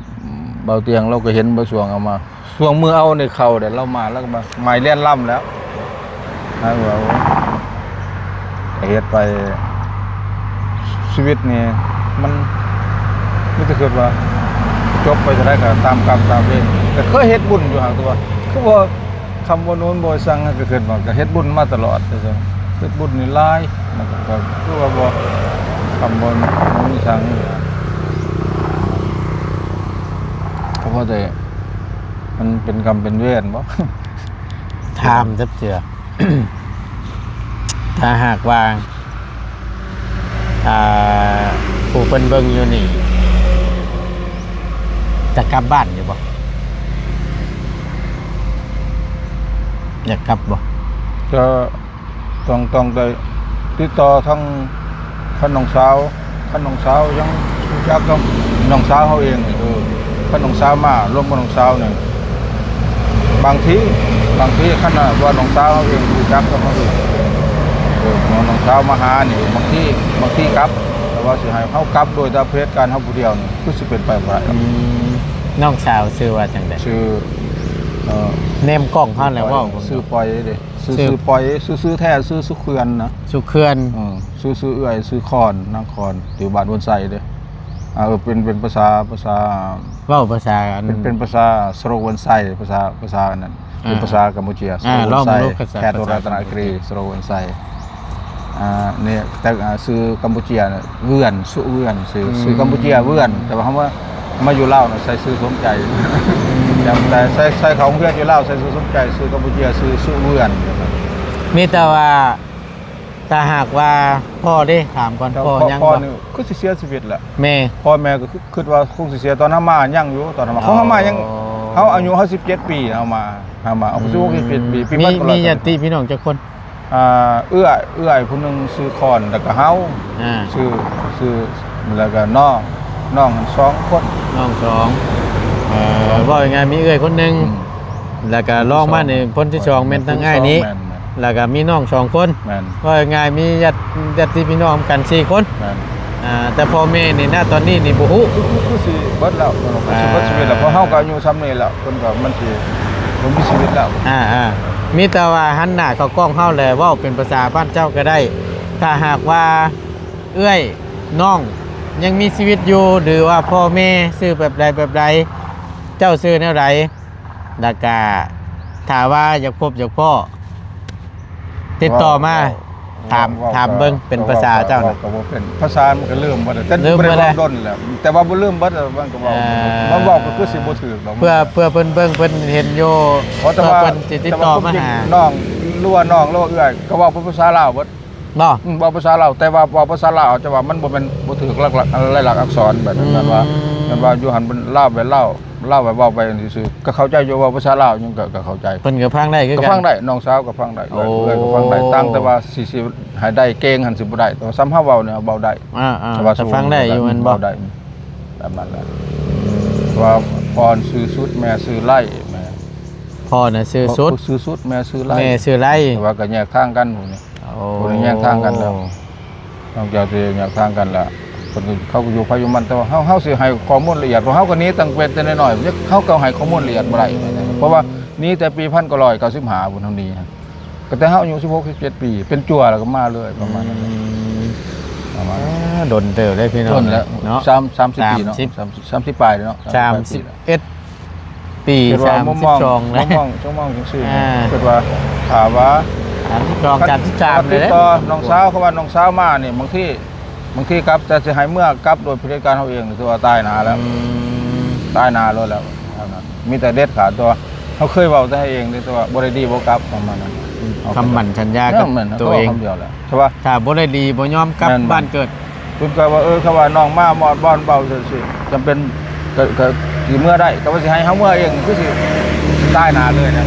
ບ່າວຕຽງລາວກໍເຫັນບາງຊ່ວງເອົາມາ ຊ່ວງມື້ເອົານີ້ເຂົ້າແລ້ວ ລາວມາ ລາວກໍມາ ໄມ້ລຽນລຳແລ້ວ ລາວວ່າ ໂອ້ ເຮັດໄປ ຊີວິດນີ້ມັນມີແຕ່ຄິດວ່າ ຈົບໄປເທົ່າໃດກໍຕາມກຳຕາມເວນ ກໍເຄີຍເຮັດບຸນຢູ່ຫາກແຕ່ວ່າ ຄືບໍ່ ຄຳບໍ່ນູນບໍ່ຊັງ ກໍຄິດວ່າກໍເຮັດບຸນມາຕະຫຼອດ ເຮັດບຸນນີ້ຫຼາຍ ມັນກໍຄືວ່າບໍ່ ຄຳບໍ່ນູນຊັງ ກໍພໍແຕ່ ມັນເປັນກຳເປັນເວນບໍ່? ຖາມຈັກເທື່ອ ຖ້າຫາກວ່າ ອ່າ ຜູ້ເພິ່ນເບິ່ງຢູ່ນີ້ ຈະກັບບ້ານຢູ່ບໍ່? ຢາກກັບບໍ່? ກໍ ຕ້ອງ ຕ້ອງໄດ້ຕິດຕໍ່ທາງ ຄັນນ້ອງສາວ ຄັນນ້ອງສາວຍັງຮູ້ຈັກກັບນ້ອງສາວເຮົາເອງນີ້ ເອີ ຄັນນ້ອງສາວມາລວມກັບນ້ອງສາວນີ້ ບາງທີ ບາງທີຄັນວ່ານ້ອງສາວເຮົາເອງຮູ້ຈັກກັບເຮົາເອງ ເອີ ນ້ອງສາວມາຫານີ້ ບາງທີ ບາງທີກັບ ແຕ່ວ່າຊິໃຫ້ເຮົາກັບໂດຍຕາມເຫດການເຮົາຜູ້ດຽວນີ້ ຄືຊິເປັນໄປບໍ່ໄດ້ດອກ ອືມ ນ້ອງສາວຊື່ວ່າຈັ່ງໃດ? ຊື່ ເອີ ແນມກ້ອງເຮົາແລ້ວເວົ້າ ຊື່ປອຍເດ້. ຊື່ ຊື່ ຊື່ປອຍ ຊື່ ຊື່ແທ້ ຊື່ ຊື່ເຂື່ອນນະ ຊື່ເຂື່ອນ ເອີ ຊື່ ຊື່ເອື້ອຍ ຊື່ຄອນ ນາງຄອນ ຢູ່ບ້ານໂພນໄຊເດ້ ອ່າ ເອີ ເປັນ ເປັນພາສາ ພາສາ ເວົ້າພາສາອັນ ເປັນ ເປັນພາສາສະໂຣກໂພນໄຊ ພາສາ ພາສາອັນນັ້ນ ເປັນ ອ່າ ພາສາກຳປູເຈຍ ອ່າ ສະໂຣກໂພນໄຊ ລອງເບິ່ງ ແຂກໂທລະລັດຕະນະຄຣີ ສະໂຣກໂພນໄຊ ອ່າ ນີ້ ແຕ່ ອ່າ ຊື່ກຳປູເຈຍ ເວືອນ ສຸເວືອນ ຊື່ ອືມ ຊື່ກຳປູເຈຍ ເວືອນ ແຕ່ວ່າເຮົາມາ ມາຢູ່ລາວນະໃສ່ຊື່ສົມໃຈ ອືມ ຈຳໄດ້ ໃສ່ ໃສ່ເຂົ້າໂຮງຮຽນຢູ່ລາວໃສ່ຊື່ສົມໃຈ ຊື່ກຳປູເຈຍຊື່ ສຸເວືອນ ມີແຕ່ວ່າ ຖ້າຫາກວ່າພໍ່ເດ້ ຖາມກ່ອນ ພໍ່ຍັງບໍ່? ພໍ່ນີ້ຄືຊິເສຍຊີວິດແຫຼະ ແມ່ ພໍ່ແມ່ກໍຄຶດ ຄຶດວ່າຄົງຊິເສຍ ຕອນເຮົາມາຍັງຢູ່ ຕອນເຮົາມາ ອໍ ຂອງເຮົາມາຍັງ ເຮົາອາຍຸເຮົາສິບເຈັດປີ ເຮົາມາ ເຮົາມາ ອືມ ເຮົາກໍສິບຫົກ ສິບເຈັດປີ ປີ ມີ ມີຍາດຕິພີ່ນ້ອງຈັກຄົນ? ອ່າ ເອື້ອຍ ເອື້ອຍຜູ້ໜຶ່ງຊື່ຄອນ ແລ້ວກໍເຮົາ ອ່າ ຊື່ ຊື່ ແລ້ວກໍນ້ອງ ນ້ອງສອງຄົນ ນ້ອງສອງ ເອີ ເວົ້າງ່າຍໆ ມີເອື້ອຍຄົນໜຶ່ງ ອືມ ແລ້ວກໍລອງມານີ້ ຄົນທີສອງແມ່ນທາງອ້າຍນີ້ ຄົນທີສອງແມ່ນ ແມ່ນ ແລ້ວກໍມີນ້ອງສອງຄົນ ແມ່ນ ເວົ້າງ່າຍໆ ມີຍາດ ຍາດຕິພີ່ນ້ອງກັນສີ່ຄົນ ແມ່ນ ອ່າ ແຕ່ພໍ່ແມ່ນີ້ນະຕອນນີ້ນີ້ບໍ່ຮູ້ ຄື ຄື ຄືຊິເບິດແລ້ວ ຄືຊິເບິດຊີວິດແລ້ວ ອ່າ ເພາະເຮົາກໍອາຍຸຊ່ຳນີ້ແລ້ວ ເພິ່ນກໍມັນຊິບໍ່ມີຊີວິດແລ້ວ ອ່າໆ ມີແຕ່ວ່າຫັນໜ້າເຂົ້າກ້ອງເຮົາ ແລະ ເວົ້າເປັນພາສາບ້ານເຈົ້າກໍໄດ້ ຖ້າຫາກວ່າເອື້ອຍນ້ອງຍັງມີຊີວິດຢູ່ ຫຼືວ່າພໍ່ແມ່ຊື່ແບບໃດແບບໃດ ເຈົ້າຊື່ແນວໃດ ແລ້ວກະຖ້າວ່າຢາກພົບຢາກພໍ້ ຕິດຕໍ່ມາ ເວົ້າ ຖາມ ເວົ້າ ຖາມເບິ່ງ ເປັນພາສາເຈົ້ານະ ເວົ້າກໍບໍ່ເປັນ ພາສາມັນກໍລືມເບິດແລ້ວ ແຕ່ບໍ່ໄດ້ເວົ້າດົນແລ້ວ ແຕ່ວ່າບໍ່ລືມເບິດ ມັນກໍເວົ້າ ເອີ ມັນເວົ້າກໍຄືຊິບໍ່ຖືກດອກ ເພື່ອ ເພື່ອເພິ່ນເບິ່ງ ເພິ່ນເຫັນຢູ່ ເພາະ ເພື່ອວ່າ ເພິ່ນຊິຕິດຕໍ່ມາຫາ ແຕ່ວ່າຄວາມຈິງນ້ອງ ຫຼືວ່ານ້ອງ ຫຼືວ່າເອື້ອຍ ກໍເວົ້າເປັນພາສາລາວເບິດ ເນາະ ອືມ ເວົ້າພາສາລາວ ແຕ່ວ່າເວົ້າພາສາລາວ ແຕ່ວ່າມັນບໍ່ແມ່ນ ບໍ່ຖືກຫຼັກ ລາຍລັກອັກສອນແບບນັ້ນ ອືມ ວ່າ ແມ່ນວ່າຢູ່ຫັ້ນເປັນລາວແບບລາວ ລາວແບບເວົ້າໄປຊື່ໆ ກໍເຂົ້າໃຈຢູ່ ເວົ້າພາສາລາວຫຍັງກໍ ກໍເຂົ້າໃຈ ເພິ່ນກໍຟັງໄດ້ຄືກັນ ກໍຟັງໄດ້ ນ້ອງສາວກໍຟັງໄດ້ ໂອ້ ເອື້ອຍກໍຟັງໄດ້ ຕ່າງແຕ່ວ່າຊິ ຊິໃຫ້ໄດ້ເກັ່ງຫັ້ນຊິບໍ່ໄດ້ ແຕ່ວ່າສ່ຳເຮົາເວົ້ານີ້ເວົ້າໄດ້ ອ່າໆ ແຕ່ວ່າ ແຕ່ຟັງໄດ້ຢູ່ແມ່ນບໍ່? ເວົ້າໄດ້ ແບບນັ້ນແຫຼະ ວ່າພໍ່ຊື່ສຸດ ແມ່ຊື່ໄລ ແມ່ ພໍ່ນະຊື່ສຸດ ພໍ່ຊື່ສຸດ ແມ່ຊື່ໄລ ແມ່ຊື່ໄລ ແຕ່ວ່າກໍແຍກທາງກັນຜູ້ນີ້ ໂອ້ ຜູ້ນີ້ແຍກທາງກັນແລ້ວ ນອກຈາກທີ່ແຍກທາງກັນແລ້ວ ເພິ່ນກໍ ເຂົາກໍຢູ່ໃຜຢູ່ມັນ ແຕ່ວ່າເຮົາ ເຮົາຊິໃຫ້ຂໍ້ມູນລະອຽດ ເພາະເຮົາກໍໜີຕັ້ງແຕ່ນ້ອຍໆ ເຮົາກໍໃຫ້ຂໍ້ມູນລະອຽດບໍ່ໄດ້ ເພາະວ່າໜີແຕ່ປີພັນເກົ້າຮ້ອຍເກົ້າສິບຫ້າພຸ້ນ ເຮົາໜີຫັ້ນ ກໍແຕ່ເຮົາອາຍຸສິບຫົກ ສິບເຈັດປີ ເປັນຈົວແລ້ວກໍມາເລີຍ ປະມານນັ້ນແຫຼະ ອືມ ປະມານນັ້ນ ອ່າ ດົນເຕີບເດ້ພີ່ນ້ອງ ດົນແລ້ວ ເນາະ ສາມ ສາມສິບປີເນາະ ສາມສິບ ສາມສິບ ສາມສິບປາຍເນາະ ສາມສິບເອັດ ປີ ຄືວ່າມຸມມອງ ສາມສິບສອງແລ້ວ ມຸມມອງ ມຸມມອງຈັ່ງຊີ້ ອ່າ ຄິດວ່າ ຖ້າວ່າ ສາມສິບສອງ ສາມສິບສາມ ຕິດຕໍ່ ເລີຍເດ້ ນ້ອງສາວ ເຂົາວ່ານ້ອງສາວມານີ້ ບາງທີ ບາງທີກັບ ແຕ່ຊິໃຫ້ເມືອກັບໂດຍຜະເດັດການເຮົາເອງ ຖືວ່າຕາຍໜ້າແລ້ວ ອືມ ຕາຍໜ້າໂລດແລ້ວ ເທົ່ານັ້ນ ມີແຕ່ເດັດຂາດ ແຕ່ວ່າເຮົາເຄີຍເວົ້າແຕ່ໃຫ້ເອງເດ້ ແຕ່ວ່າບໍ່ໄດ້ດີບໍ່ກັບ ປະມານນັ້ນ ອືມ ຄຳໝັ້ນສັນຍາກັບ ແມ່ນ ຕົວເອງ ຄຳດຽວແຫຼະ ແຕ່ວ່າ ຖ້າບໍ່ໄດ້ດີບໍ່ຍອມກັບ ແມ່ນ ບ້ານເກີດ ເພິ່ນກໍວ່າ ເອີ ຄັນວ່ານ້ອງມາມອດບ່ອນເວົ້າ ຊິ ຊິຈຳເປັນ ກໍ ກໍຊິເມືອໄດ້ ກໍວ່າຊິໃຫ້ເຮົາເມືອເອງ ຄືຊິຕາຍໜ້າເລີຍນະ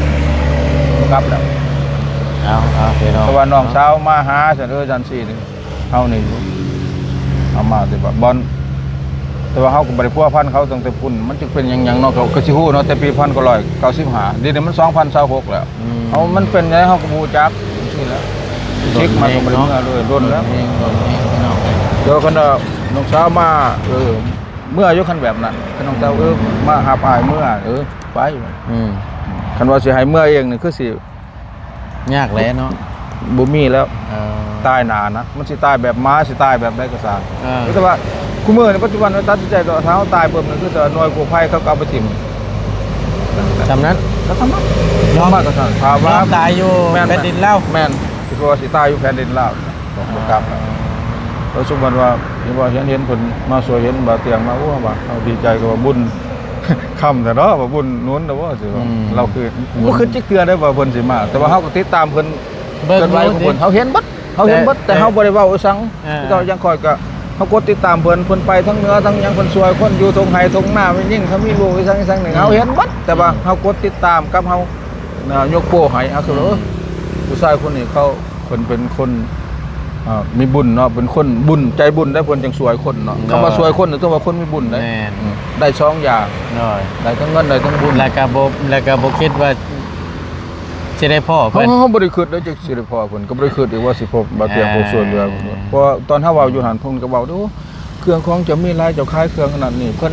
ບໍ່ກັບແລ້ວ ເອົາ ເອົາ ພີ່ນ້ອງ ເພາະວ່ານ້ອງສາວມາຫາ ຊັ້ນ ເອີ ຊັ້ນຊີ້ນີ້ ເຮົານີ້ ເຮົາມາແຕ່ວ່າບ່ອນ ແຕ່ວ່າເຮົາກໍບໍ່ໄດ້ພົວພັນເຂົາຕັ້ງແຕ່ພຸ້ນ ມັນຈຶ່ງເປັນຫຍັງໆເນາະ ເຂົາກໍຊິຮູ້ເນາະ ແຕ່ປີພັນເກົ້າຮ້ອຍເກົ້າສິບຫ້າ ດຽວນີ້ມັນສອງພັນຊາວຫົກແລ້ວ ອືມ ເຮົາ ມັນເປັນຫຍັງເຮົາກໍບໍ່ຮູ້ຈັກ ຈັ່ງຊີ້ແຫຼະ ຊິກມາກໍບໍ່ໄດ້ເມືອເລີຍ ດົນແລ້ວ ໂດນເອງ ໂດນເອງ ພີ່ນ້ອງ ແລ້ວຄັນວ່ານ້ອງສາວມາ ເອີ ເມືອຢູ່ ຄັນແບບນັ້ນ ຄັນນ້ອງສາວ ເອີ ມາຮັບອ້າຍເມືອ ເອີ ໄປ ອືມ ຄັນວ່າຊິໃຫ້ເມືອເອງນີ້ ຄືຊິ ຍາກແຫຼະເນາະ ບໍ່ມີແລ້ວ ເອີ ຕາຍໜ້ານະ ມັນຊິຕາຍແບບໝາ ຊິຕາຍແບບໃດກໍຊ່າງ ເອີ ແຕ່ວ່າຄູ່ມື້ນີ້ ປັດຈຸບັນ ຕັດສິນໃຈ ຖ້າເຮົາຕາຍປຶບນີ້ ຄືຈະໜ່ວຍກູ້ໄພເຂົາກໍເອົາໄປຖິ້ມ ສ່ຳນັ້ນ ກໍສ່ຳນັ້ນ ຍອມ ຍອມມາກໍຊ່າງ ຖ້າວ່າ ຍອມຕາຍຢູ່ ແມ່ນ ແຜ່ນດິນລາວ ແມ່ນ ຄືວ່າຊິຕາຍຢູ່ແຜ່ນດິນລາວ ບໍ່ ບໍ່ກັບ ອ່າ ແລ້ວສົມມຸດວ່າ ເຫັນວ່າ ເຫັນ ເຫັນເພິ່ນມາຊ່ວຍ ເຫັນບ່າວຕຽງມາ ໂອ້ ວ່າເຮົາດີໃຈ ກໍວ່າບຸນ ຄ້ຳແທ້ເນາະ ວ່າບຸນໜູນນະບໍ່ ຊິວ່າ ອືມ ລາວຄື ອືມ ບໍ່ຄິດຈັກເທື່ອໄດ້ວ່າເພິ່ນຊິມາ ແຕ່ວ່າເຮົາກໍຕິດຕາມເພິ່ນ ເຄື່ອນໄຫວຂອງເພິ່ນ ເຮົາເຫັນເບິດ ເຮົາເຫັນເບິດ ແຕ່ ແຕ່ ແຕ່ເຮົາບໍ່ໄດ້ເວົ້າອີ່ສັງ ເອີ ຄືເຈົ້າ ຢ່າງຂ້ອຍກໍ ເຮົາກົດຕິດຕາມເພິ່ນ ເພິ່ນໄປທາງເໜືອທາງຫຍັງ ເພິ່ນຊ່ວຍຄົນຢູ່ທົ່ງໄຮ່ທົ່ງນາ ໄປຍິງເຂົາມີລູກອີ່ສັງ ອີ່ສັງນີ້ ອືມ ເຮົາເຫັນເບິດ ແຕ່ວ່າ ອືມ ເຮົາກົດຕິດຕາມກັບເຮົາ ອ່າ ຍົກໂປ້ໃຫ້ ເອົາ ຄື ອືມ ເອີ ຜູ້ຊາຍຄົນນີ້ເຂົາ ເພິ່ນເປັນຄົນ ອ່າ ມີບຸນເນາະ ເປັນຄົນບຸນ ໃຈບຸນໄດ໋ ເພິ່ນຈັ່ງຊ່ວຍຄົນເນາະ ໂດຍ ຄຳວ່າຊ່ວຍຄົນ ຖືວ່າຄົນມີບຸນໄດ໋ ແມ່ນ ອືມ ໄດ້ສອງຢ່າງ ໂດຍ ໄດ້ທັງເງິນ ໄດ້ທັງບຸນ ແລ້ວກໍບໍ່ ແລ້ວກໍບໍ່ຄິດວ່າຊິໄດ້ພໍ້ເພິ່ນ ເຮົາ ເຮົາບໍ່ໄດ້ຄິດເດ້ ຈັກຊິໄດ້ພໍ້ເພິ່ນ ກໍບໍ່ໄດ້ຄິດອີກວ່າຊິພົບບ່າວຕຽງ ອ່າ ຜູ້ຊ່ວຍເຫຼືອ ເພາະວ່າຕອນເຮົາເວົ້າຢູ່ຫັ້ນ ເພິ່ນກໍເວົ້າ ໂອ້ ເຄື່ອງຂອງເຈົ້າມີຫຼາຍ ເຈົ້າຂາຍເຄື່ອງຂະໜາດນີ້ ເພິ່ນ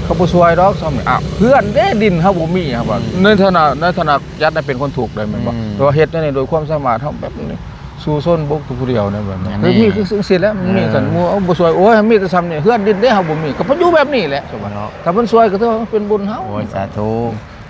ເຂົາບໍ່ຊ່ວຍດອກ ຊ່ຳນີ້ ອ້າວ ເຮືອນເດ້ ດິນເຮົາບໍ່ມີ ເຮົາວ່າ ອືມ ໃນຖານະ ໃນຖານະ ຈັດໃຫ້ເປັນຄົນທຸກໄດ້ແມ່ນບໍ່? ອືມ ແຕ່ວ່າເຮັດແນວນີ້ໂດຍຄວາມສາມາດເຮົາແບບນີ້ ສູ້ຊົນບົກຢູ່ຜູ້ດຽວໃນແບບນັ້ນ ແມ່ນ ຄືມີຄືຈັ່ງຊີ້ແຫຼະ ມັນມີ ເອີ ຊັ້ນໝູ່ເອົາບໍ່ຊ່ວຍ ໂອ້ຍ ມີແຕ່ຊ່ຳນີ້ ເຮືອນດິນເດ້ເຮົາບໍ່ມີ ກໍໄປຢູ່ແບບນີ້ແຫຼະ ສົມມຸດ ເນາະ ຖ້າເພິ່ນຊ່ວຍກໍຖືວ່າເປັນບຸນເຮົາ ໂອ້ຍ ສາທຸ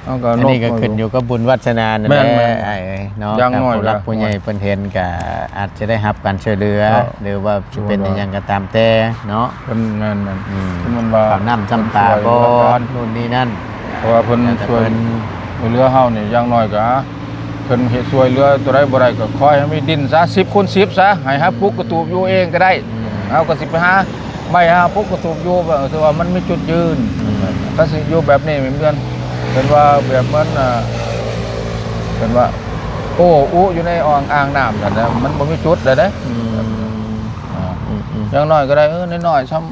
ເຮົາກໍ ອັນນີ້ກໍຂຶ້ນຢູ່ກັບບຸນວາສະໜານັ້ນແຫຼະ ແມ່ນໆ ອ້າຍເອີຍເນາະ ຢ່າງໜ້ອຍກໍຜູ້ຫຼັກຜູ້ໃຫຍ່ເພິ່ນເຫັນກໍອາດຈະໄດ້ຮັບການຊ່ວຍເຫຼືອ ເນາະ ຫຼືວ່າຊິເປັນອີ່ຫຍັງກໍຕາມແຕ່ເນາະ ເພິ່ນ ແມ່ນໆ ອືມ ເພິ່ນວ່າ ເຂົ້ານ້ຳຊ້ຳປາບໍ່ ເພິ່ນຊ່ວຍເຫຼືອກັນ ໂນ່ນນີ້ນັ້ນ ເພາະວ່າເພິ່ນ ແລ້ວແຕ່ ຊ່ວຍ ເພິ່ນ ຊ່ວຍເຫຼືອເຮົານີ້ ຢ່າງໜ້ອຍກໍ ເພິ່ນເຮັດຊ່ວຍເຫຼືອຕົວໃດບໍ່ໄດ້ກໍຂໍໃຫ້ມີດິນຊະ ສິບຄູນສິບຊະ ໃຫ້ເຮົາ ອືມ ປຸກກະຕູບຢູ່ເອງກໍໄດ້ ອືມ ເຮົາກໍຊິໄປຫາໄມ້ຫາປຸກກະຕູບຢູ່ ຖືວ່າມັນມີຈຸດຢືນ ອືມ ກໍຊິຢູ່ແບບນີ້ແມ່ນເພິ່ນ ເພິ່ນວ່າແບບມັນ ອ່າ ເພິ່ນວ່າ ໂອ້ ອຸຢູ່ໃນອ່າງ ອ່າງນ້ຳນັ້ນນະ ມັນບໍ່ມີຈຸດໃດເດ້ ອືມ ອ່າ ອືມໆ ຢ່າງໜ້ອຍກໍໄດ້ ເອີ ນ້ອຍໆ ຊ່ຳ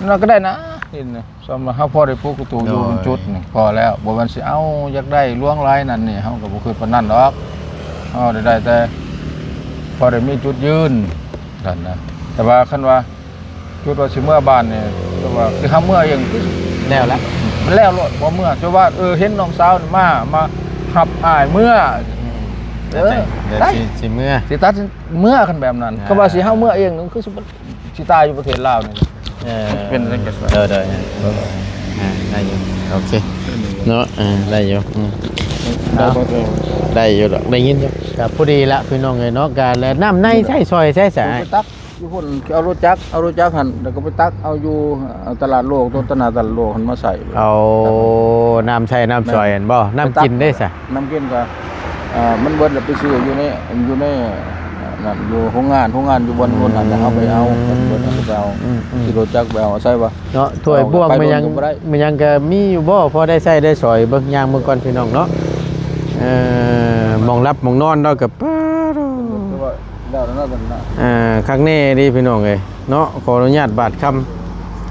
ນ້ອຍກໍໄດ້ນະ ດິນນະ ຊ່ຳວ່າເຮົາພໍໄດ້ປຸກກະຕູບຢູ່ ໂດຍ ເປັນຈຸດນີ້ ພໍແລ້ວ ບໍ່ແມ່ນຊິເອົາ ຢາກໄດ້ຫຼວງຫຼາຍນັ້ນນີ້ ເຮົາກໍບໍ່ຄິດປານນັ້ນດອກ ເຮົາໄດ້ ໄດ້ແຕ່ພໍໄດ້ມີຈຸດຢືນນັ້ນນະ ແຕ່ວ່າຄັນວ່າ ຈຸດວ່າຊິເມືອບ້ານນີ້ ແຕ່ວ່າຊິຫາເມືອເອງ ແລ້ວລະ ແລ້ວໂລດ ບໍ່ເມືອ ແຕ່ວ່າ ເອີ ເຫັນນ້ອງສາວນີ້ມາ ມາຮັບອ້າຍເມືອ ອືມ ເອີ ແລ້ວຈັ່ງ ແລ້ວ ໄດ້ ຊິ ຊິເມືອ ຊິຕັດສິນເມືອ ຄັນແບບນັ້ນ ອ່າ ຄັນວ່າຊິຫາເມືອເອງ ຄືຊິ ຊິຕາຍຢູ່ປະເທດລາວນີ້ ເອີ ເປັນຈັ່ງໃດກໍຊ່ວຍ ໂດຍໆ ອ່າ ໄດ້ຢູ່ ໂອເຄເນາະ ອ່າ ໄດ້ຢູ່ ອືມ ໄດ້ຢູ່ດອກ ໄດ້ຍິນຢູ່ ກໍພໍດີລະພີ່ນ້ອງເອີຍເນາະ ກໍແລະນ້ຳໃນໃຊ້ຊ່ອຍໃຊ້ສາຍ ໄປຕັກຢູ່ພຸ້ນ ເອົາລົດຈັກ ເອົາລົດຈັກຫັ້ນ ແລ້ວກໍໄປຕັກເອົາຢູ່ ເອີ ຕະຫຼາດໂລກ ຕົ້ນຕະໜາຕະຫຼາດໂລກຫັ້ນມາໃສ່ ເອົານ້ຳໃຊ້ນ້ຳຊ່ອຍຫັ້ນບໍ່? ແມ່ນ ນ້ຳກິນເດ້ຊະ? ນ້ຳກິນກໍ ອ່າ ມັນເບິດແລ້ວ ໄປຊື້ຢູ່ໃນ ຢູ່ໃນ ນັ້ນ ຢູ່ໂຮງງານ ໂຮງງານຢູ່ບ່ອນ ອືມ ໂນ້ນຫັ້ນ ເຮົາໄປເອົາ ເພິ່ນເບິດ ເຮົາກໍໄປເອົາ ອືມໆ ຂີ່ລົດຈັກໄປເອົາ ໃສ່ວ່າ ເນາະ ຖ້ວຍບ່ວງແມ່ນຫຍັງ ແມ່ນຫຍັງກໍມີຢູ່ບໍ່ ພໍໄດ້ໃຊ້ໄດ້ສອຍ ເບິ່ງ ຍ່າງເບິ່ງກ່ອນພີ່ນ້ອງເນາະ ເອີ ໝ່ອງຫຼັບໝ່ອງນອນເນາະ ກໍປາດ ແລ້ວແລ້ວນັ້ນນະ ອ່າ ຄັກແນ່ເດ້ພີ່ນ້ອງເອີຍ ເນາະ ຂໍອະນຸຍາດບາດຄຳ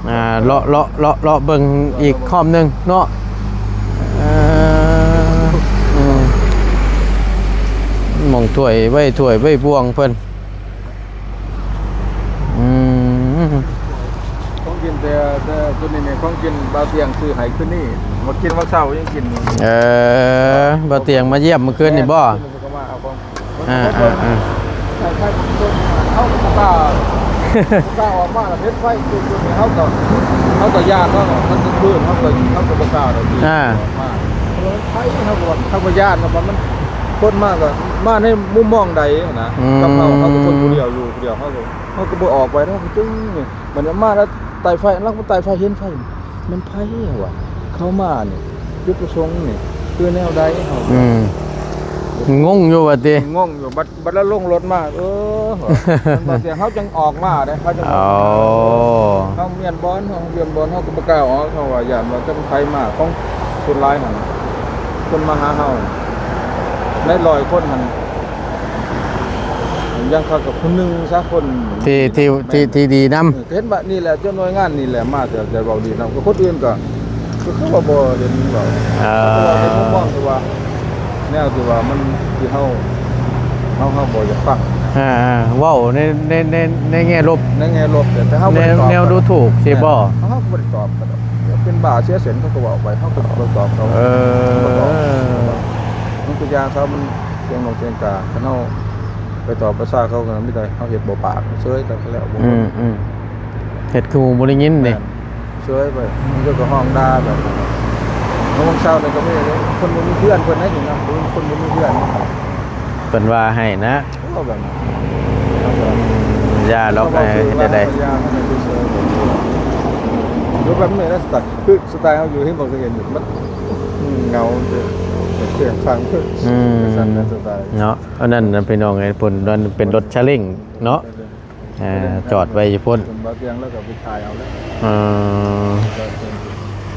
ອ່າ ເລາະ ເລາະ ເລາະ ເລາະເບິ່ງອີກຮອບໜຶ່ງເນາະ ເອີ ອືມ ໝ່ອງຖ້ວຍໄວ້ ຖ້ວຍໄວ້ບ່ວງເພິ່ນ ອືມ ຂອງກິນແຕ່ ແຕ່ຕົວນີ້ແມ່ນຂອງກິນ ບ່າວຕຽງຊື້ໃຫ້ຄືນນີ້ ໝົດກິນມື້ເຊົ້າຍັງກິນຢູ່ ເອີ ບ່າວຕຽງມາຢ້ຽມມື້ຄືນນີ້ບໍ່? ເພິ່ນກໍມາເອົາຂອງ ມັນ ອ່າໆ ເຮົາກໍບໍ່ກ້າ ບໍ່ກ້າອອກມາລະ ເຮັດໄຟຈຸດໆນີ້ ເຮົາກໍ ເຮົາກໍຢ້ານເນາະ ມັນກາງຄືນ ເຮົາກໍ ເຮົາກໍບໍ່ກ້າດອກ ອ່າ ອອກມາ ເພາະວ່າມັນໄພ ເຮົາກໍວ່າ ເຮົາກໍຢ້ານ ເຮົາວ່າມັນ ຄົນມາກໍມາໃນມຸມມອງໃດຫັ້ນນະ ອືມ ກັບເຮົາ ເຮົາກໍຄົນຜູ້ດຽວຢູ່ຜູ້ດຽວ ເຮົາກໍ ເຮົາກໍບໍ່ອອກໄປ ເຮົາກໍຈຶ່ງນີ້ ບັດນີ້ມາແລ້ວ ໄຕ່ໄຟ ຫຼັງໄຕ່ໄຟ ເຫັນໄຟ ແມ່ນໃຜວະ ເຂົາມານີ້ ຈຸດປະສົງນີ້ຄືແນວໃດເຮົາ ອືມ ງົງຢູ່ວ່າຕິ ງົງຢູ່ ບັດ ບັດລະລົງລົດມາ ເອີ ວ່າ ເຮົາຈັ່ງອອກມາເດ້ ເຮົາຈັ່ງອອກມາ ອໍ ເຮົາປ່ຽນບ່ອນ ເຮົາປ່ຽນບ່ອນ ເຮົາກໍບໍ່ກ້າອອກ ເຮົາວ່າຢ້ານວ່າຈັກໃຜມາ ຂອງສ່ວນຫຼາຍຫັ້ນ ຄົນມາຫາເຮົາ ໃນຮ້ອຍຄົນຫັ້ນ ຍັງຄັກກັບຄົນໜຶ່ງຊະ ຄົນທີ່ ທີ່ ທີ່ ທີ່ດີນຳ ເອີ ເຫັນວ່ານີ້ແຫຼະ ເຈົ້າໜ່ວຍງານນີ້ແຫຼະ ມາແຕ່ ແຕ່ເວົ້າດີນຳ ຄົນອື່ນກໍ ກໍຄືວ່າບໍ່ເຫັນເວົ້າ ເອີ ເຂົາກໍເວົ້າໃນມຸມມອງທີ່ວ່າ ແນວທີ່ວ່າມັນ ທີ່ເຮົາ ເຮົາ ເຮົາບໍ່ຢາກຟັງ ອ່າໆ ເວົ້າໃນ ໃນ ໃນ ໃນແງ່ລົບ ໃນແງ່ລົບ ແຕ່ເຮົາບໍ່ໄດ້ຕອບ ແນວ ແນວດູຖູກ ເອີ ຊິບໍ່ ເຮົາກໍບໍ່ໄດ້ຕອບ ເປັນບ້າເສຍເສັ້ນ ເຂົາກໍເວົ້າໄປ ເຮົາກໍບໍ່ໄດ້ຕອບເຂົາ ເອີ ບໍ່ຕອບ ມັນຄືຢ່າງເຂົາ ມັນ ສຽງນົກສຽງກາ ຄັນເຮົາໄປຕອບປະຊາເຂົາກໍມີແຕ່ເຮົາເຮັດບໍ່ປາກ ເຊີຍແລ້ວ ອືມໆ ເຮັດຄືບໍ່ໄດ້ຍິນເດ້ ເຊີຍໄປ ມັນກໍຮ້ອງດ່າແບບ ເມື່ອເຊົ້ານີ້ກໍມີຄົນບໍ່ມີເຮືອນເພິ່ນໄດ້ນີ້ນະ ຄົນບໍ່ມີເຮືອນ ເພິ່ນວ່າໃຫ້ນະ ເວົ້າແບບນັ້ນ ຢ່າດອກ ເຮັດໄດ້ ຢູ່ແບບນີ້ລະ ສະໄຕ ຄືສະໄຕເຮົາຢູ່ ເຫັນບໍ່ ເຄີຍເຫັນຢູ່ ມັນ ເຫງົາ ເປັນ ເປັນເຄື່ອງຟັງ ອືມ ສະໄຕ ເນາະ ອັນນັ້ນນະ ພີ່ນ້ອງເອີຍ ເພິ່ນ ເປັນລົດຊາເລັງເນາະ ເອີ ຈອດໄວ້ຢູ່ພຸ້ນ